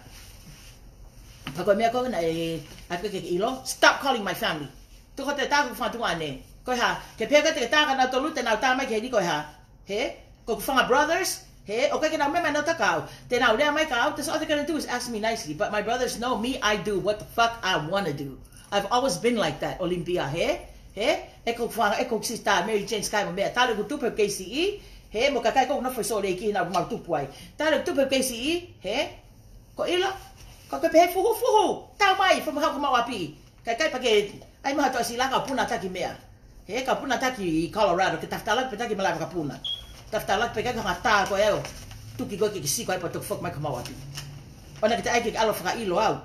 Pea ko e meʻa ko ena ē, ʻai ke, ke ʻilo. Stop calling my family. Tuku te taku fatu ane. Ko e hā, ke pehē ko e te ke taka nau tolu te nau tā mai ke heni ko e hā. He? Ko ʻeku fanga brothers, he, ʻoku ʻikai ke nau meʻa mai nau takau. Te nau lea mai kau, that's all they're gonna do is ask me nicely. But my brothers know me, I do what the fuck I wanna do. I've always been like that, Olympia, he? He? ʻE ko e fanga, ʻe ko e sister, Mary Jane Sky, mo meʻa tali ʻeku tupu he K C E, he, mo kakai ko e nofo ʻi Salt Lake, he naʻa mau tupu ai. Tali ʻeku tupu he K C E, he? Ko ʻilo, ko ke pehē fuhu fuhu, tau mai, fo maha ko mau api. Kai kai pake, ʻai maha toa sila ka puna taki meʻa. He ka puna taki ʻi Colorado, ke taftalak pe taki malava ka puna. Taftalak pe kai ka ngata ko eo. Tuki ko ke kisi ko ai pa tok fok mai ka mau api. ʻOna ke te ʻai ke ʻalu fakaʻilo au.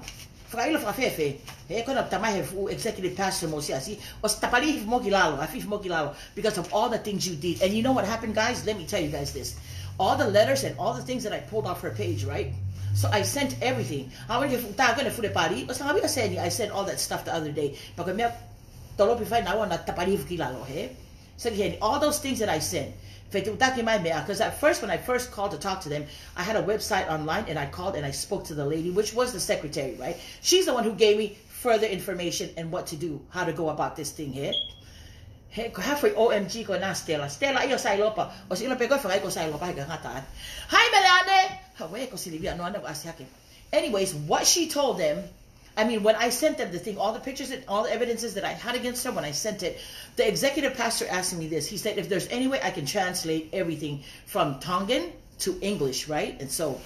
Fakaʻilo fakafefe. He ko ena tamai he fuʻu executive pastor mo siasi. ʻOsi tapali hifo mo ki lalo, afi hifo mo ki lalo. Because of all the things you did. And you know what happened, guys? Let me tell you guys this. All the letters and all the things that I pulled off her page, right? So I sent everything. Hawa ke futa ko ena fule pali. ʻOsi ngaahi ʻa seni, I sent all that stuff the other day. Pea ko e meʻa tolopi fai naua naʻa tapali hifo ki lalo, he? So again, all those things that I sent. Fetuʻutaki mai meʻa, 'cause at first, when I first called to talk to them, I had a website online and I called and I spoke to the lady, which was the secretary, right? She's the one who gave me further information and what to do, how to go about this thing here. He, ko e hā foʻi O M G ko ena Stella. Stella ʻio Sailopa. ʻOsi ʻilo pē ko e fakaʻi ko Sailopa he ka ngata atu. Hai Meleane! Hawe ko Silivia no ana ko ʻasi hake. Anyways, what she told them, I mean, when I sent them the thing, all the pictures and all the evidences that I had against her, when I sent it, the executive pastor asked me this. He said, "If there's any way I can translate everything from Tongan to English, right?" And so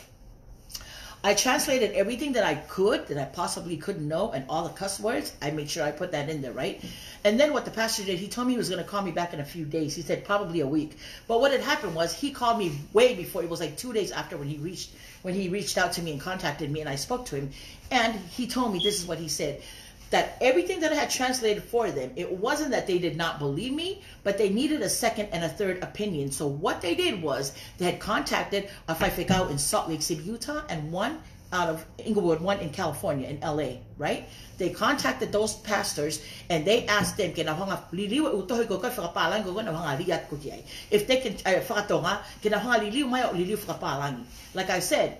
I translated everything that I could, that I possibly could know, and all the cuss words. I made sure I put that in there, right? And then what the pastor did, he told me he was gonna call me back in a few days. He said, "Probably a week." But what had happened was he called me way before. It was, like, two days after when he reached, when he reached out to me and contacted me, and I spoke to him. And he told me, this is what he said, that everything that I had translated for them, it wasn't that they did not believe me, but they needed a second and a third opinion. So what they did was they had contacted a faifekau in Salt Lake City, Utah, and one out of Inglewood, one in California, in L A, right? They contacted those pastors and they asked them, ke nau hanga liliu e ʻū tohi ko e fakapālangi ko ena hanga liat ko ki ai. If they can, uh, fakatonga, ke nau hanga liliu mai ʻo liliu fakapālangi. Like I said,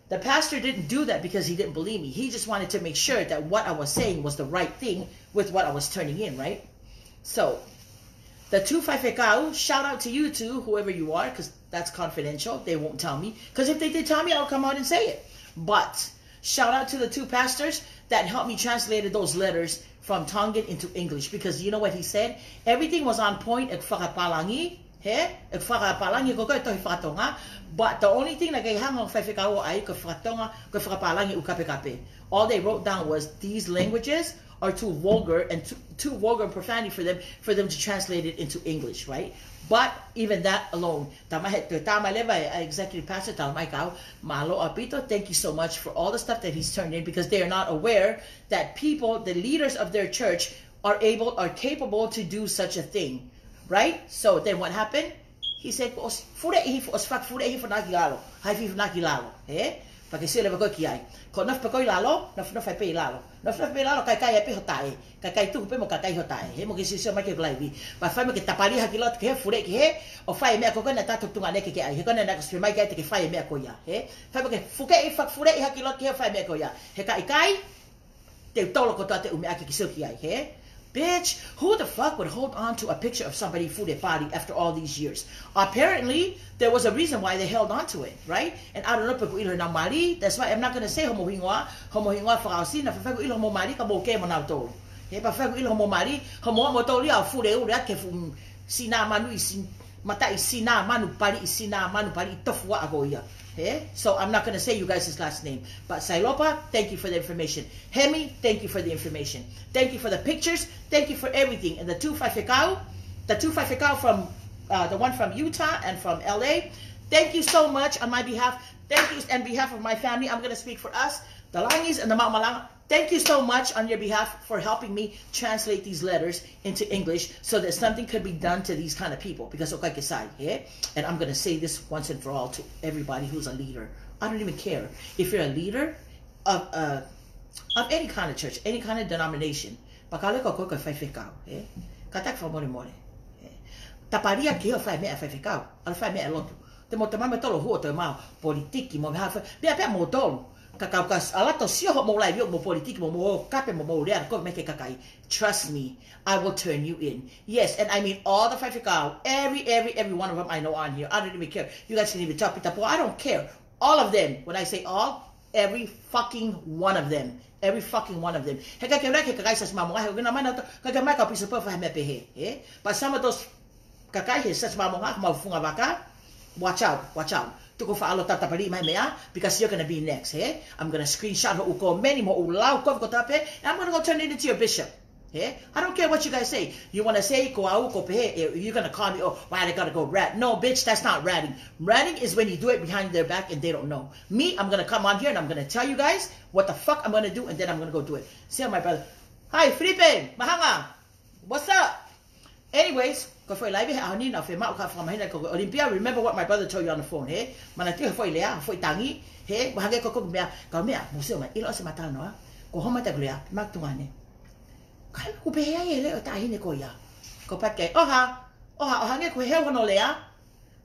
the pastor didn't do that because he didn't believe me. He just wanted to make sure that what I was saying was the right thing with what I was turning in, right? So, the two faifekau, shout out to you two, whoever you are, 'cause that's confidential. They won't tell me. 'Cause if they did tell me, I'll come out and say it. But shout out to the two pastors that helped me translated those letters from Tongan into English. Because you know what he said? Everything was on point at fakapālangi. He, ʻe fakapālangi ko e tohi fakatonga, but the only thing naʻe kei hanga ʻo faifekau ʻo ʻai ko e fakatonga, ko e fakapālangi ʻoku kapekape. All they wrote down was, "These languages are too vulgar and too, too vulgar and profanity for them, for them to translate it into English," right? But even that alone, talamai he, talamai leva ʻe he executive pastor, talamai kia au, mālō ʻaupito, thank you so much for all the stuff that he's turned in, because they are not aware that people, the leaders of their church, are able, are capable to do such a thing, right? So then what happened? He said, "Kuo ʻosi fuleʻi hifo, ʻosi fakafuleʻi hifo naʻa ki lalo, haʻi hifo naʻa ki lalo, he?" Pea ke sio leva koe ki ai. Ko e nofo pē koe ʻi lalo, nofo, nofo ai pē ʻi lalo. Nofo, nofo pē ʻi lalo, kae kai ai pē ho taʻe. Kae kai tuku pē mo kakai ho taʻe, he? Mo ke sio, sio mai ki he live. Pea fai mo ke tapali hake ki loto ki he, fuleʻi ki he, ʻo fai e meʻa ko ē naʻe tala atu ki he tuongaʻane ke ke ʻai. He ko ena naʻe ʻosi pehē mai ki ai te ke fai e meʻa ko ia, he? Fai mo ke fukeʻi, fakafuleʻi hake ki loto ki he, fai e meʻa ko ia. He ka ʻikai, te u tolo kotoa ʻete ʻū meʻa ke ke sio ki ai, he? Bitch, who the fuck would hold on to a picture of somebody fule pali after all these years? Apparently, there was a reason why they held on to it, right? And I don't know pe ʻoku ʻilo ʻenau mali. That's why I'm not gonna say hoʻomou hingoa, hoʻomou hingoa fakaʻosi, naʻa faifai ʻoku ʻilo hoʻomou mali, ka mou kē mo nautolu. He, pea faifai ʻoku ʻilo hoʻomou mali, hoʻomou, moutolu ia ʻo fule ule ake he fuʻu sina manu ʻi sin-, mataʻi sina manu pali, ʻi sina manu pali ʻi tofuaʻa ko ia. He? So I'm not gonna say you guys' last name. But Sailopa, thank you for the information. Hemi, thank you for the information. Thank you for the pictures. Thank you for everything. And the two faifekau, the two faifekau from, uh, the one from Utah and from L A, thank you so much on my behalf. Thank you on behalf of my family. I'm gonna speak for us, the Langis and the Maʻumalanga. Thank you so much on your behalf for helping me translate these letters into English so that something could be done to these kind of people. Because, okay, ke sai, he? And I'm gonna say this once and for all to everybody who's a leader. I don't even care if you're a leader of, uh, of any kind of church, any kind of denomination. Pea ka ʻoku ʻikai ko koe ko e faifekau, he? Kātaki fakamolemole, he? Tapali hake ki he, ʻo fai e meʻa ʻa e faifekau, ʻalu ʻo fai e meʻa ʻa e lotu. Te mou tala mai moutolu ʻoku hū ʻo toe maʻu politiki mo e meʻa, pea, pea moutolu. Ka, ka, ka ʻalu atu ʻo sio hoʻomou live ʻoku mou politiki mo mou kape mo mou lea ko ē mei he kakai. Trust me, I will turn you in. Yes, and I mean all the faifekau, every, every, every one of them I know on here. I don't even care. You guys can even tell Pita Poa, I don't care. All of them. When I say all, every fucking one of them. Every fucking one of them. He ʻikai ke lea ki he kakai Siasi Māmonga, he ʻoku ʻikai ke nau mai nautolu, ʻikai ke mai kau Pita Poa ʻo fai ha meʻa pehē, he? But some of those kakai he Siasi Māmonga, mau funga vaka, watch out, watch out. Tuku faʻa ʻalu ʻo tatapaliʻi mai e meʻa, because you're gonna be next, he? I'm gonna screenshot hoʻo komeni mo hoʻo lau kovi kotoa pē, and I'm gonna go turn it into your bishop. He? I don't care what you guys say. You wanna say, ko au, ko pehē, eh, you're gonna call me, "Oh, why they gotta go rat?" No, bitch, that's not ratting. Ratting is when you do it behind their back and they don't know. Me, I'm gonna come on here and I'm gonna tell you guys what the fuck I'm gonna do, and then I'm gonna go do it. See how my brother. Hi, Felipe, Mahanga. What's up? Anyways, ko e foʻi live he ʻaho ni naʻa ku fiemaʻu ke fakamahino kia Olympia. Remember what my brother told you on the phone, he? Manatuʻi e foʻi lea, foʻi tangi, he? Mahanga ko e meʻa, kau meʻa, mou sio mai, ʻilo ʻosi e talanoa. Ko e hā mai ʻeku lea, maʻa e tuongaʻane. Kae ʻoku pehē ai e leʻo ʻo e taʻahine ko ia. Ko Pat kei, ʻoha, ʻoha, ʻoha ange ko e hē hono lea.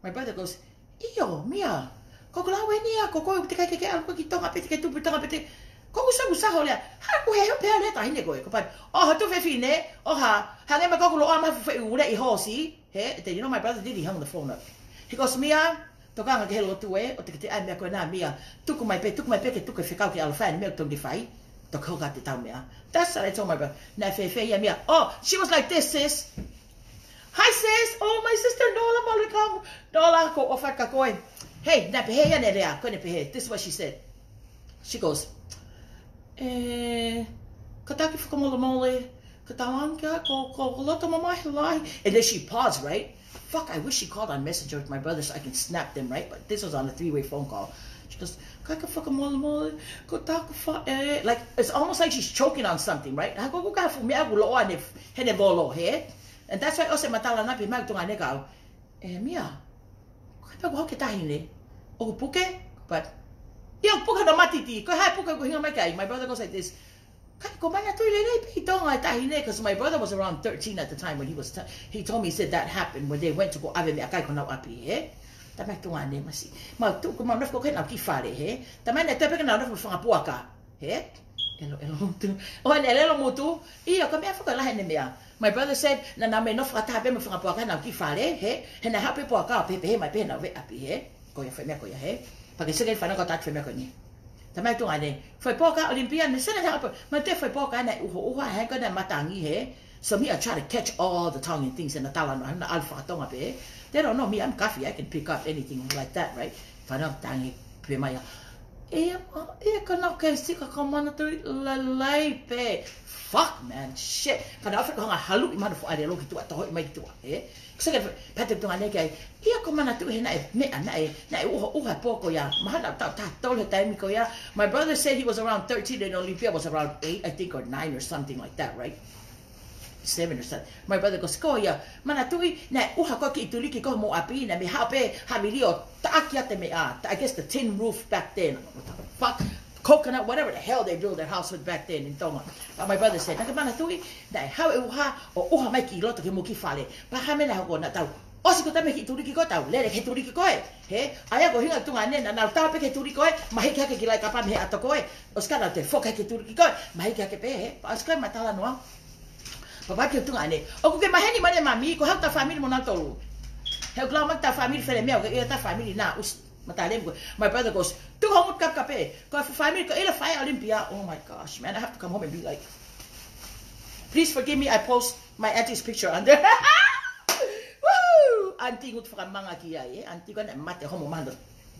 My brother goes, "ʻIo, meʻa. Ko ʻeku lau eni ia, ko koe ʻoku teʻeki ke ke ʻalu koe ki Tonga pē te ke tupu ʻi Tonga pē te." Ko ʻeku sio ʻoku sio hoʻo lea. Hā, ʻoku hē hoʻo pehē e lea ʻo e taʻahine ko ē. Ko Pat, "ʻOha, tuofefine, ʻoha. Hangē mai ko ʻeku loʻo ʻai mai ha fuʻu fehuʻi ʻi hoʻo siʻi, he?" Te, you know, my brother did, he hung the phone up. He goes, "Meʻa, tokanga ki he lotu ē, ʻoua te ke ʻai e meʻa ko ena, meʻa. Tuku mai pē, tuku mai pē ke tuku e fekau ke ʻalu ʻo fai ʻa e meʻa ʻoku totonu ke fai. Toki hoko atu ʻetau meʻa." That's what I told my brother. Naʻe fēfē ia, meʻa? Oh, she was like this, sis. "Hi, sis. Oh, my sister Nola, mālō e kau. Nola, ʻoku ou ʻofa atu kia koe." Hey, naʻe pehē ia ʻene lea, ko ʻene pehē. This is what she said. She goes, "Eh, kātaki fakamolemole, kātaki ange, ko, ko, ko e loto mamahi lahi." And then she paused, right? Fuck, I wish she called on Messenger with my brother so I can snap them, right? But this was on a three-way phone call. She goes, "Kātaki fakamolemole, ko taku faʻē." Like, it's almost like she's choking on something, right? Hā, ko ʻeku ka fuʻu meʻa ʻoku loʻo ʻi heʻene, heʻene volo, he? And that's why ʻosi e matala naʻe pehē mai e tuongaʻane kia au, "Eh, meʻa, ko hai pē ʻoku haʻu ki he taʻahine? ʻOku puke?" But, "ʻIo, ʻoku puke hono matiti. Ko hai pē ʻoku hinga mai ki ai?" My brother goes like this, "Kae ʻoku ʻomai atu lelei pē ʻi Tonga e taʻahine," 'cause my brother was around thirteen at the time when he was t-, he told me, he said that happened when they went to go ʻave meʻakai ki honau ʻapi, he? Talamai e tuongaʻane, "Masi, mau tuʻu, ko mau nofo ko ē ki heʻenau kiʻi fale, he?" Talamai naʻe toe pē ke nau nofo mo e fanga puaka, he? ʻElo, ʻelo motu. ʻOua, naʻe ʻelo motu. ʻIo, ka meʻa faka lahi ʻene meʻa. My brother said, naʻa nau mei nofo fakataha pē mo e fanga puaka heʻenau kiʻi fale, he? He naʻe haʻu pē puaka ʻo pehē, pehē mai pē heʻenau ō ʻapi, he? Ko ia e foʻi meʻa ko ia, he? Pea ke sio ki he fānau ka tatu foʻi meʻa ko eni. Talamai e tuongaʻane, foʻi puaka Olympia, ne sene hapa, ma te foʻi puaka naʻe ʻuhoʻuha, he ko ʻene matangi, he? So me, I try to catch all the Tongan things in the talanoa, naʻa ʻalu fakatonga pē, he? They don't know me, I'm Kafi, I can pick up anything like that, right? Fanau tangi pē mai ia. Ia, ia ka nau ke sika ka Manatuʻi lalai pē. Fuck, man, shit. Ka nau fika hanga halu i manu fo are lo ki tuʻa, tohoʻi mai ki tuʻa, eh? Saka pate tunga ne kai. Ia ko Manatuʻi he naʻe meʻa, naʻe, naʻe uha, uha poko ia. Mahalo tau ta tolu he taimi ko ia. My brother said he was around thirteen and Olympia was around eight, I think, or nine or something like that, right? Seven or seven. My brother goes, "Ko ia, Manatuʻi, naʻe uha koe ki Tuliki ko mo ʻapi, naʻe mei haʻu pē ha mili ʻo taʻaki ʻa e meʻa, ta-, I guess the tin roof back then." What the fuck? Coconut, whatever the hell they build their house with back then in Tonga. But my brother said, "Naʻa ke Manatuʻi, naʻe haʻu e uha, ʻo uha mai ki loto ke mo ki fale. Pea ha meʻa naʻe hoko naʻa tau ʻosi ko tame ki Tuliki ko tau, lele ki Tuliki ko ē. He, ʻa ia ko hinga tunga ne, naʻa nau tau pē ki Tuliki ko ē, mahiki hake ki lai kapa mei he ʻato ko ē. ʻOsi ka nau te foka ki Tuliki ko ē, mahiki hake pē, he, pea ʻosi ko ē ma talanoa." Pea paki o tunga ne. ʻOku ke maheni mo ne mami, ko hau ta family mo nau tolu. He ʻoku lau mai ta family fele meʻa, ʻoku ke ʻilo ta family na, us, ma tale mo. My brother goes, "Tu ho mut kap kape." Ko e family, ko ʻilo fai Olympia. Oh my gosh, man, I have to come home and be like, "Please forgive me, I post my auntie's picture under." Woo! Auntie ngutu fakamanga ki ai, eh? Auntie ko ena mate homo mano.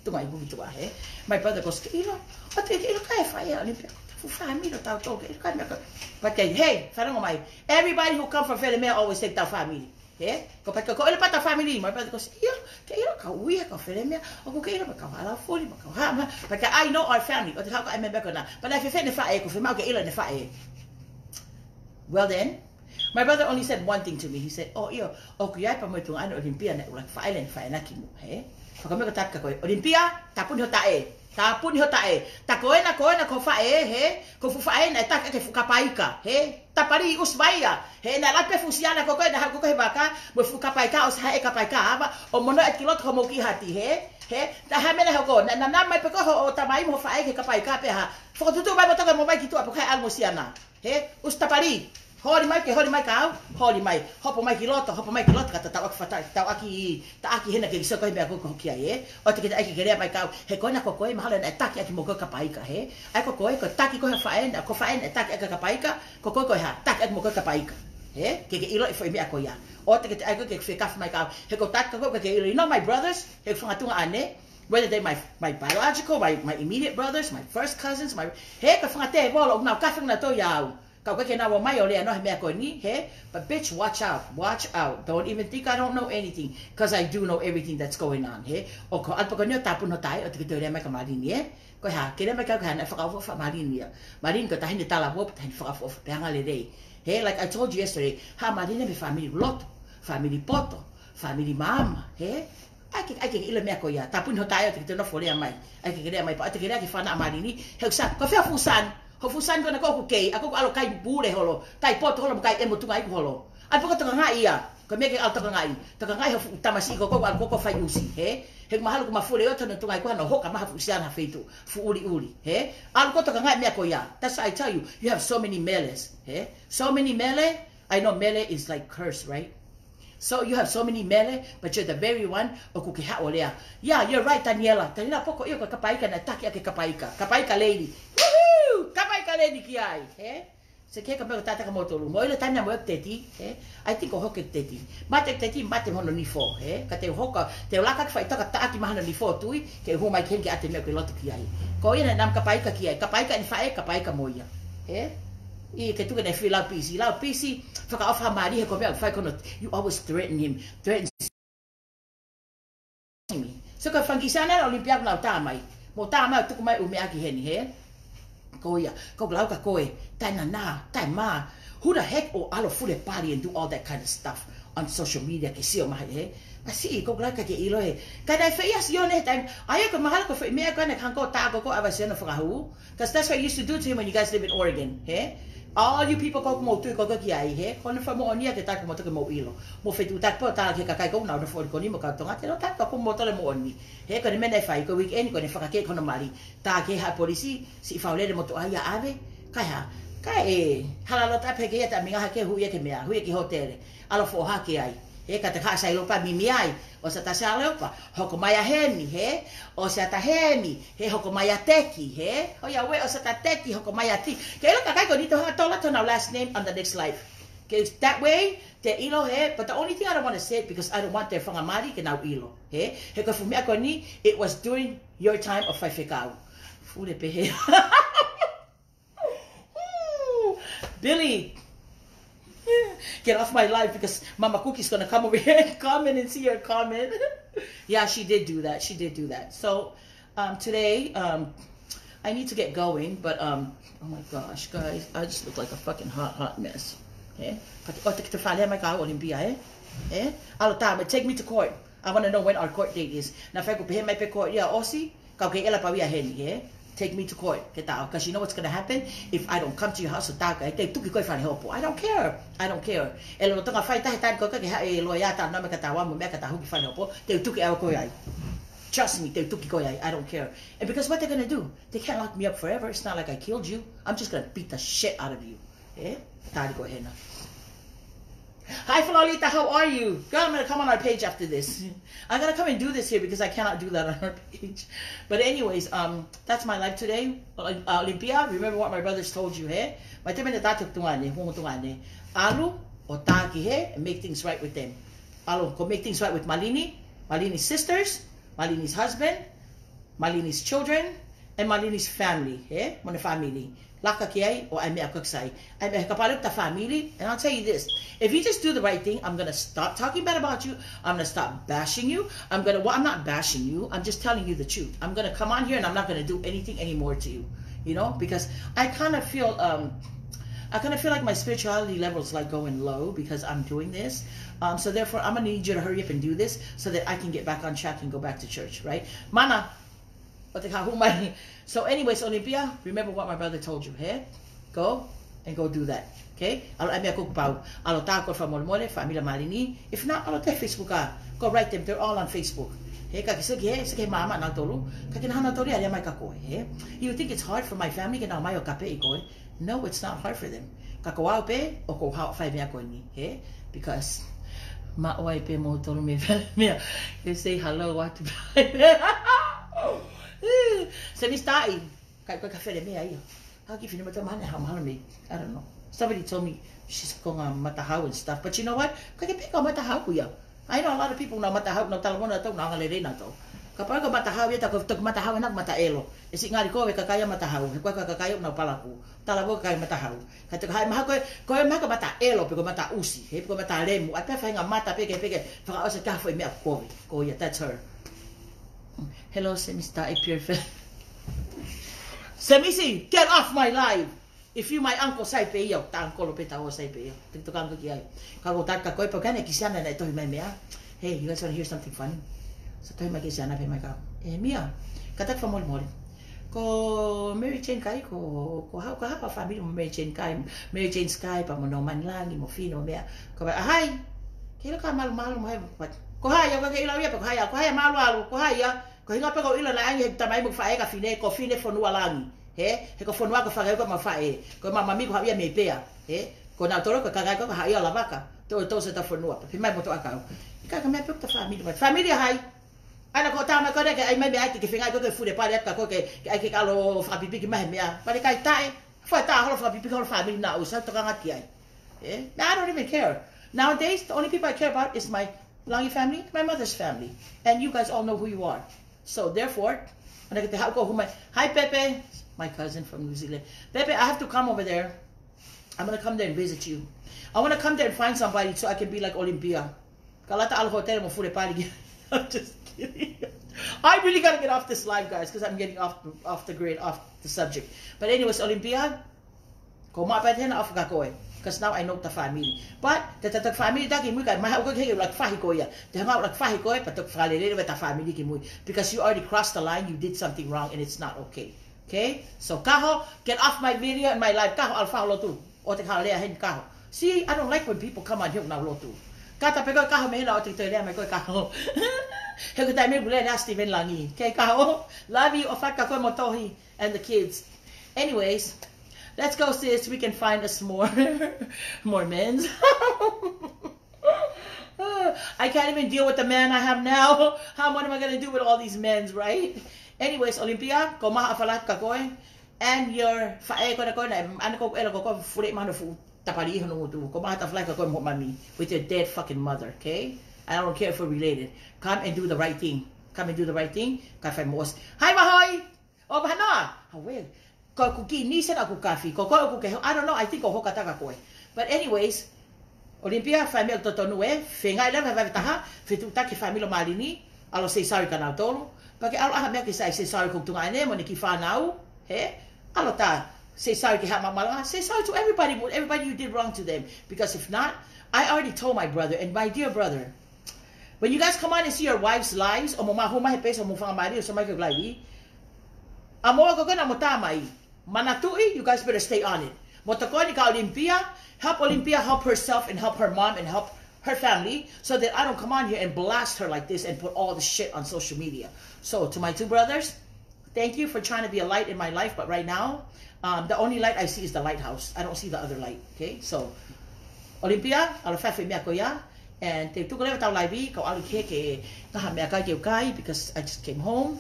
Tunga i buki tua, eh? My brother goes, "Ke ʻilo, ʻoua te ke ʻilo ka e fai Olympia. Fu family ʻo tau tolu, ke ʻilo ka meʻa ka." But ke, hey, farango mai. Everybody who come from Felemea always take tau family. Eh? Ko pata ko ʻilo pata family, my brother goes, "Ia, ke ʻilo ka uia ka Felemea. ʻOku ke ʻilo ma ka hala fuli, ma ka hama. But I know our family. ʻOua te kau ka e member ko na. But I fefene faʻē, ko femaʻu ke ʻilo ne faʻē." Well then, my brother only said one thing to me. He said, "Oh, ʻio, ʻoku ʻi ai pē mo e tuongaʻane Olympia naʻe ʻuluaki faʻē leva ne faʻē na ki muʻa, he?" Fakameʻa ko tata ko ē, "Olympia, tapuni ho taʻe. Tapuni ho taʻe. Ta ko ena, ko ena ko faʻē, he? Ko fuʻu faʻē naʻe taki ʻaki e fuʻu kapa ika, he? Tapali ʻusi mai ia. He naʻe lape fuʻu siana ko koe, naʻe haʻu ko koe he vaka, mo e fuʻu kapa ika, ʻosi haʻi e kapa ika, ava, ʻo mono e ki loto homou kiʻi hati, he? He? Ta ha meʻa naʻe hoko, naʻe nanā mai pē ko ho, ho tamai mo ho faʻē ki he kapa ika pē ha. Fakatuʻutuʻu mai mo toka mo mai ki tuʻa pē ko e ʻalu mo siana." He, ʻusi tapali. Holi mai ke holi mai kau, holi mai. Hopo mai ki loto, hopo mai ki loto, ka ta tau ʻaki fata-, tau ʻaki, tau ʻaki hena ke kiso ko e meʻa ko ko ki ai, eh? ʻOua te ke ta ʻai ke ke lea mai kau, he ko ena ko koe, mahalo naʻe taki ʻaki mo koe kapa ika, he? ʻAi ko koe, ko taki ko e faʻē na, ko faʻē naʻe taki ʻaki kapa ika, ko koe ko e hā, taki ʻaki mo koe kapa ika. He? Ke ke ʻilo e foʻi meʻa ko ia. ʻOua te ke ta ʻai ko ke fekaf mai kau, he ko taki ko koe ke ke ʻilo. You know my brothers, he fanga tuongaʻane, whether they my, my biological, my, my immediate brothers, my first cousins, my, he ka fanga tēvolo, ʻoku nau kafe na to iau. Ka ʻoku ke nau mai ʻo lea noa he meʻa ko eni, he? But bitch, watch out, watch out. Don't even think I don't know anything, 'cause I do know everything that's going on, he? ʻOku ʻalu pē ko eni ʻo tapuni ho taʻe, ʻoua te ke toe lea mai ka Malini, he? Ko e hā, ke lea mai kau ka hana fakaʻofoʻofa Malini ia. Malini ko e taʻahine talavou, taʻahine fakaʻofoʻofa, pehē ange lelei. He, like I told you yesterday, ha Malini mei he family loto, family poto, family maama, he? ʻAi ke, ʻai ke ʻilo e meʻa ko ia. Tapuni ho taʻe ʻoua te ke toe nofo ʻo lea mai. ʻAi ke ke lea mai pē, ʻoua te ke lea ki he fānau Malini. He ʻoku sa, ko e fē fuʻu sani? Ho fuʻu sani ko ena ko ʻoku kei, ʻa ko ʻoku ʻalu kai pule holo, kai poto holo, mo kai ʻemo tuongaʻi holo. ʻAi pē ko e tokangaʻi ia. Ko e meʻa ke ʻalu tokangaʻi. Tokangaʻi ho fuʻu tamasiʻi ko ʻoku ʻalu ko ē ʻo fai ʻusi, he? He mahalo ʻoku mafuli ʻo tono tuongaʻi ko ena hoka mai ha fuʻu siana ha feituʻu. Fuʻu ʻuliʻuli, he? ʻAlu ko ē ʻo tokangaʻi e meʻa ko ia. That's why I tell you, you have so many meles, he? So many mele. I know mele is like curse, right? So you have so many mele, but you're the very one ʻoku ke haʻu ʻo lea. Yeah, you're right, Daniela. Daniela poko ʻio ko e kapa ika naʻe taki ʻaki e kapa ika. Kapa ika lady. Woohoo! Kapa ika lady ki ai, he? Se ke ka meʻa ko e tataka mo tolu. Mo ʻilo taina mo e teti, he? I think ʻoku hoke teti. Mate teti, mate mo hono nifo, he? Ka te hoka, te laka ki fai toka taʻaki mo hono nifo tui, ke hū mai ki heni ke ʻoua te meʻa ke loto ki ai. Ko ia naʻe nau kapa ika ki ai. Kapa ika eni faʻē, kapa ika mo ia. He? ʻIo ke tuku ʻene fili lau pisi, lau pisi, fakaʻofa Mali he ko e meʻa ʻoku fai ko hono, you always threaten him, threaten me. So ka fanga kiʻi siana Olympia ʻoku nau tā mai. Mo tā mai ʻo tuku mai ʻū meʻa ki heni, he? Ko ia, ko lau ka ko e, taʻe nanā, taʻe mā. Who the heck ʻoku ʻalu fule pali and do all that kind of stuff on social media ke sio mai, he? Masiʻi, ko lau ka ke ʻilo, he. Ka naʻe fai ʻa Sione he taimi, ʻa ia ko e mahalo ko e foʻi meʻa ko ena hangē ko e tā ko ē ʻa Sione fakahū. 'Cause that's what you used to do to him when you guys live in Oregon, he? All you people ko ʻoku mou tui ko ē ki ai, he? Ko hono fakamoʻoni ia ke taki mo toki mou ʻilo. Mo fetuʻutaki pē ʻo tala ki he kakai ko ē ʻoku nau nofo ʻi ko eni mo kau Tonga, te nau taki ko ʻoku mou tole moʻoni. He ko e meʻa naʻe fai, ko e weekend ko ʻene fakakē ko hono mali. Tā ki he polisi, siʻi faulele mo tuʻa ia ʻave. Kae hā, kae hala loto pē ke ia ta minga hake hui ia ke meʻa, hui ia ki hōtele. ʻAlu foʻohake ai. He ka te haʻa sai lopa mimi ai. ʻOsi ʻa ta sai lopa. Hoko mai ʻa heni, he? ʻOsi ʻa ta heni. He hoko mai ʻa teki, he? ʻOiauē, ʻosi ʻa ta teki, hoko mai ʻa ti. Ke ʻilo kakai ko eni te u hanga ʻo tola honau last name on the next live. Because that way, te ʻilo he, but the only thing I don't want to say it because I don't want te fanga mali ke nau ʻilo. He, he ko e fuʻu meʻa ko eni, it was during your time of faifekau. Fule pehē. Billy, get off my live because Mama Cookie's gonna come over here and comment and see your comment. Yeah, she did do that. She did do that. So, um, today, um, I need to get going, but, um, oh my gosh, guys, I just look like a fucking hot, hot mess. Eh? But, oh, take the fale, my God, Olympia, eh? Eh? Alo tā, but take me to court. I want to know when our court date is. Naʻe fai ʻeku pehē mai pē ko ia ʻosi, kau kei ʻalu pē au ia heni, eh? Take me to court, ke tau. Because you know what's gonna happen? If I don't come to your house ʻo tā koe, te u tuki koe fale hopo. I don't care. I don't care. E lolotonga fai tahi tani koe ke haʻu e loea tā nome ka tau amu mea ka tau huki fale hopo. Te u tuki au koe ai. Trust me, te u tuki koe ai. I don't care. And because what they're gonna do? They can't lock me up forever. It's not like I killed you. I'm just gonna beat the shit out of you. Eh? Tali ko hena. Hi, Florita, how are you? Girl, I'm gonna come on our page after this. I'm gonna come and do this here because I cannot do that on our page. But anyways, um, that's my life today. Uh, Olympia, remember what my brothers told you, he? Mai te mene tātou tuane, hongo tuane. ʻAlu, ʻo tā ki he, and make things right with them. ʻAlu, go make things right with Malini, Malini's sisters, Malini's husband, Malini's children, and Malini's family, he? Mo ʻene family. Laka ki ai, ʻo ʻai meʻa ʻoku ʻikai sai. ʻAi meʻa he kapau ʻoku ta family, and I'll tell you this. If you just do the right thing, I'm gonna stop talking bad about you. I'm gonna stop bashing you. I'm gonna, well, I'm not bashing you. I'm just telling you the truth. I'm gonna come on here and I'm not gonna do anything anymore to you. You know, because I kinda feel, um, I kinda feel like my spirituality level is, like, going low because I'm doing this. Um, so therefore, I'm gonna need you to hurry up and do this so that I can get back on track and go back to church, right? Mana, ʻo te kahu mai. So anyways, Olympia, remember what my brother told you, he? Go and go do that. Okay? ʻAlu ʻai meʻa ʻoku pau. ʻAlu tā koe fakamolemole, familia Malini. If not, ʻalu te Facebook ā. Go write them. They're all on Facebook. He, ka ke seki he, seki he māmā nautolu. Ka ke naha nautolu ia lea mai ka koe, he? You think it's hard for my family ke nau mai ʻo kapeʻi koe? No, it's not hard for them. Ka ko au pē, ʻoku ou haʻu ʻo fai meʻa ko eni, he? Because ma ʻoe pē mo tolu me fale meʻa. They say hello, what to buy. Se Miss Taʻi, kai koe ka fale meʻa ia. Haki fine mata mane ha mahalo me. I don't know. Somebody told me she's going on matahau and stuff. But you know what? Kai ke pē ko matahau ia. I know a lot of people nau matahau, nau talavou nautolu, nau angalelei nautolu. Kapau ko matahau ia, ta ko toki matahau ena ko mataʻelo. E siʻi ngali ko e kakai ia matahau, he ko e kakai ia nau palaku. Talavou kakai matahau. Ka te ka hai maha ko e, ko e maha ko mataʻelo, pe ko mataʻusi, he pe ko matalemu. ʻAi pē faʻahinga mata pē ke, pē ke fakaʻosi ka foʻi meʻa kovi. Ko ia, that's her. Hello, Semisi, ta e pure fe-, Semisi, get off my live. If you my uncle, sai pē ia, ta uncle pē ta ō sai pē ia. Te toka anko ki ai. Ka ko tata ko e pau kane Kisiana naʻe tohi mai meʻa. Hey, you guys wanna hear something funny? So tohi mai Kisiana pē mai ka. E Mia, ka tau fakamolemole. Ko Mary Jane Kai, ko, ko hau, ka hau family mo Mary Jane Kai, Mary Jane Sky, pea mo Norman Langi, mo Fino, meʻa. Ko ʻai, ʻahai. Ke ʻilo ka malumalu mo hai, what? Ko hai, ʻoku ke ʻilo ia, pe ko hai, ko hai malumalu, ko hai ia. Ko hinga pē ko ʻilo naʻa angi he tamai mo faʻē ka Fine, ko Fine Fonua Langi. He, he ko Fonua ko faʻē ko ma faʻē. Ko ma mami ko haʻu ia mei pea. He, ko nautolu ko kakai ko haʻu ia ʻo lavaka. To, to se ta fonua. Pe mai mo to ʻakau. ʻIkai ka meʻa pē ko ta family, mai. Family hai. ʻAna ko ta mai ko ne ke ʻai mai meʻa ke, ke fengai ko ke fule pale atu ka ko ke, ke ʻai ke kalo fakapipiki mai he meʻa. Pale kai taʻe. Fai ta holo fakapipiki holo family naʻa ku ʻosi tokanga ki ai. Eh? Now I don't even care. Nowadays, the only people I care about is my Langi family, my mother's family. And you guys all know who you are. So therefore, ʻana ke te haʻu ko humai. Hi, Pepe, my cousin from New Zealand. Pepe, I have to come over there. I'm gonna come there and visit you. I wanna come there and find somebody so I can be like Olympia. Ka lata ʻalu hotele mo fule pale. I'm just kidding. I really gotta get off this live, guys, 'cause I'm getting off, off the grid, off the subject. But anyways, Olympia, ko ma pē tena off ka koe. 'Cause now I know the family. But te ta toki family taki mui kai maha uka ke like fahi ko ia. Te hanga like fahi ko ia, but toki fakalele with the family ki mui. Because you already crossed the line, you did something wrong, and it's not okay. Okay? So kaho, get off my video and my live. Kaho, ʻalu faʻo lotu. ʻO te kaho lea heni kaho. See, I don't like when people come on here ʻo nau lotu. Kata pē ko e kaho mei hena ʻo te toe lea mai ko e kaho. He ko e taimi ʻoku lea lea Stephen Langi. Okay, kaho. Love you, ʻofa atu kia koe mo Tohi and the kids. Anyways, let's go, sis. We can find us more, more men's. I can't even deal with the man I have now. How, what am I gonna do with all these men's, right? Anyways, Olympia, ko maha ʻofa lahi kia koe. And your faʻē ko ena ko ena, ʻana ko ʻelo ko ko fule mano fu. Tapali hono ngutu. Ko maha tafalai ka ko e mo mami. With your dead fucking mother, okay? I don't care if we're related. Come and do the right thing. Come and do the right thing. Ka fai mo ʻosi. Hi, Mahoi! ʻO Mahanoa! Hawel. Ko ʻeku kiʻi niece ʻoku kafi. Ko koe ʻoku ke ho-, I don't know, I think ʻoku hoka taka koe. But anyways, Olympia, fai meʻa totonu ē, feinga leva he vave taha, fetuʻutaki fāmili ʻo Malini, ʻalu ʻo say sorry kia nautolu. Pea ke ʻalu ʻaha meʻa ke say, say sorry ki ho tuongaʻane, mo ʻene kiʻi fānau, hē? ʻAlu ʻo say sorry ki haʻa malanga, say sorry to everybody, everybody you did wrong to them. Because if not, I already told my brother, and my dear brother, when you guys come on and see your wives' lives, ʻo mo mahuma he peesi ʻo mo fanga mali, ʻo so mai ke laivi, ʻa mo ko kona mo tā mai. Manatuʻi, you guys better stay on it. Mo tokoni kia Olympia, help Olympia help herself and help her mom and help her family so that I don't come on here and blast her like this and put all the shit on social media. So, to my two brothers, thank you for trying to be a light in my life, but right now, um, the only light I see is the lighthouse. I don't see the other light, okay? So, Olympia, ʻalu ʻo fai e foʻi meʻa ko ia. And te u tuku leva ʻetau laivi, kau ʻalu ki he ke ngaha meʻakai ke u kai, because I just came home.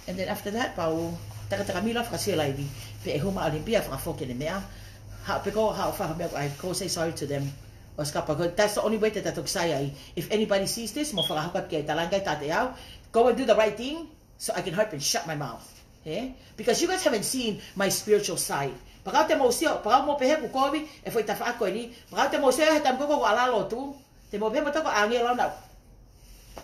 And then after that, pau takataka mila fakasia laivi. Pea ʻe hū mai Olympia fakafoki ʻene meʻa. Haʻu pē ko, haʻu ʻo fai ha meʻa, I go say sorry to them. ʻOsi kapau ko, that's the only way that I talk sai ai. If anybody sees this, mo fakahoko ki ai, talaange kiate au, go and do the right thing, so I can hurry up and shut my mouth. Hē? Because you guys haven't seen my spiritual side. Pea kapau te mou sio, pea kapau mou pehē ʻoku kovi e foʻi tafaʻaki ko eni, pea kapau te mou sio he taimi ko ē ʻoku ou ʻalu ʻo lotu, te mou pehē mo toko ange lau nau.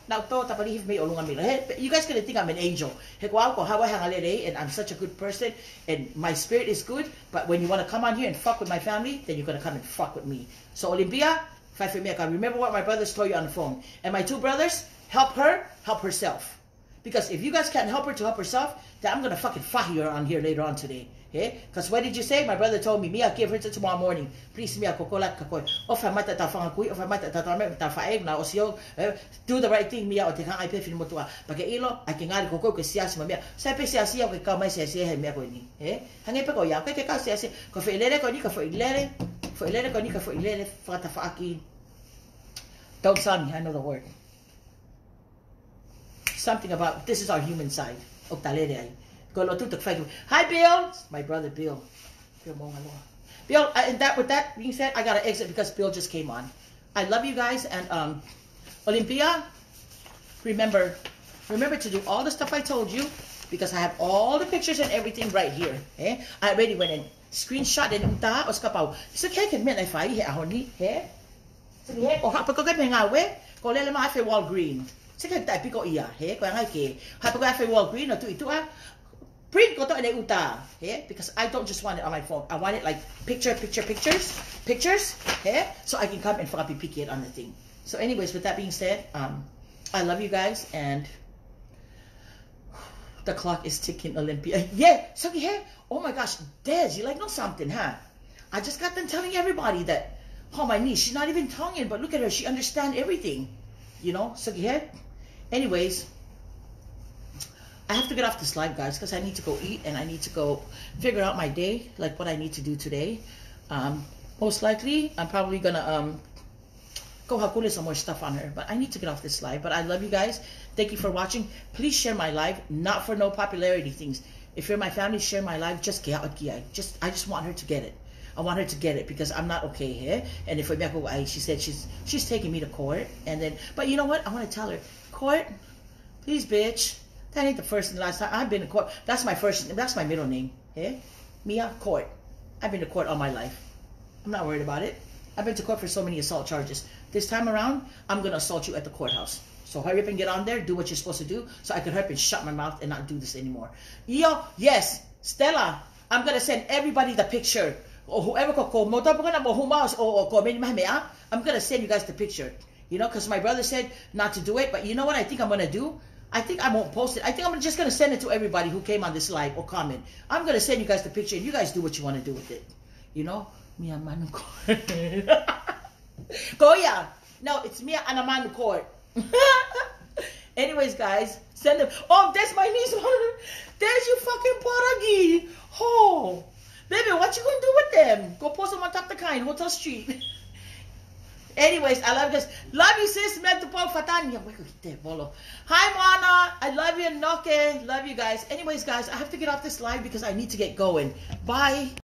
Nau tō tapali hifo mei ʻolunga mila. Hē, you guys gonna think I'm an angel. He ko au ko Hawaii hanga lelei, and I'm such a good person, and my spirit is good, but when you wanna come on here and fuck with my family, then you're gonna come and fuck with me. So Olympia, fai e foʻi meʻa ka, remember what my brothers told you on the phone. And my two brothers, help her, help herself. Because if you guys can't help her to help herself, then I'm gonna fucking fahi her on here later on today. Hē? 'Cause what did you say? My brother told me, Mia, give her till tomorrow morning. Please, Mia, ko koe la ka koe. ʻOfa mai ʻetau fanga kui, ʻofa mai ʻetau tama, ʻetau faʻē, na ʻosi ʻo, eh, do the right thing, Mia, ʻoua te ke hanga ʻo ʻai pē finemotuʻa. Pea ke ʻilo, ʻai ke ngali ko koe ke siasi mo Mia. Sai pē siasi au ke kau mai siasi he meʻa ko eni. Hē? Hangē pē ko ia, ke ke kau siasi. Ko e foʻi lele ko eni, ko e foʻi lele. Foʻi lele ko eni, ko e foʻi lele. Fakatafaʻaki. Don't sell me, I know the word. Something about, this is our human side. ʻOku ta lele ai. Ko e lotu te fai. Hi, Bill. My brother, Bill. Bill Mongaloa. Bill, uh, and that, with that being said, I gotta exit because Bill just came on. I love you guys, and, um, Olympia, remember, remember to do all the stuff I told you, because I have all the pictures and everything right here. Eh? I already went and screenshot and uta, ʻosi kapau. So ke ke mena fai he ʻaho ni, hē? Sini he, ko hape ko ke mengāue, ko lele mai ʻa e Walgreen. Sike tai piko ia, hē, ko e anga ke. Hape ko ʻa e Walgreen ʻo tuʻi tuʻa. Print kotoa ʻene uta, hē, because I don't just want it on my phone. I want it like picture, picture, pictures, pictures, hē, so I can come and fakapipiki it on the thing. So anyways, with that being said, um, I love you guys and the clock is ticking, Olympia. Yeah, so yeah. Oh my gosh, Des, you like know something, huh? I just got done telling everybody that, oh, my niece, she's not even Tongan, but look at her, she understands everything. You know, so yeah. Anyways, I have to get off this live, guys, 'cause I need to go eat and I need to go figure out my day, like what I need to do today. Um, most likely, I'm probably gonna, um, go hakule some more stuff on her. But I need to get off this live. But I love you guys. Thank you for watching. Please share my live. Not for no popularity things. If you're my family, share my live. Just get out, Gia. Just, I just want her to get it. I want her to get it because I'm not okay here. And if we make, I, she said she's she's taking me to court. And then, but you know what? I want to tell her, court, please, bitch. That ain't the first and last time I've been to court. That's my first. That's my middle name. Hē? Mia, court. I've been to court all my life. I'm not worried about it. I've been to court for so many assault charges. This time around, I'm gonna assault you at the courthouse. So hurry up and get on there, do what you're supposed to do, so I can hurry up and shut my mouth and not do this anymore. Io, yes, Stella, I'm gonna send everybody the picture. Or whoever ko, ko, mo tapu kana mo huma o, o, ko meni mai meʻa, I'm gonna send you guys the picture. You know, 'cause my brother said not to do it, but you know what I think I'm gonna do? I think I won't post it. I think I'm just gonna send it to everybody who came on this live or comment. I'm gonna send you guys the picture, and you guys do what you wanna do with it. You know? Mia manu court. Ko ia. No, it's Mia ana manu court. Anyways, guys, send them. Oh, that's my niece. There's your fucking poragi. Oh, baby, what you gonna do with them? Go post them on top the kind, Hotel Street. Anyways, I love you guys. Love you, sis. Mel Tupou Fatani. Hi, Moana. I love you, Noke. Love you guys. Anyways, guys, I have to get off this live because I need to get going. Bye.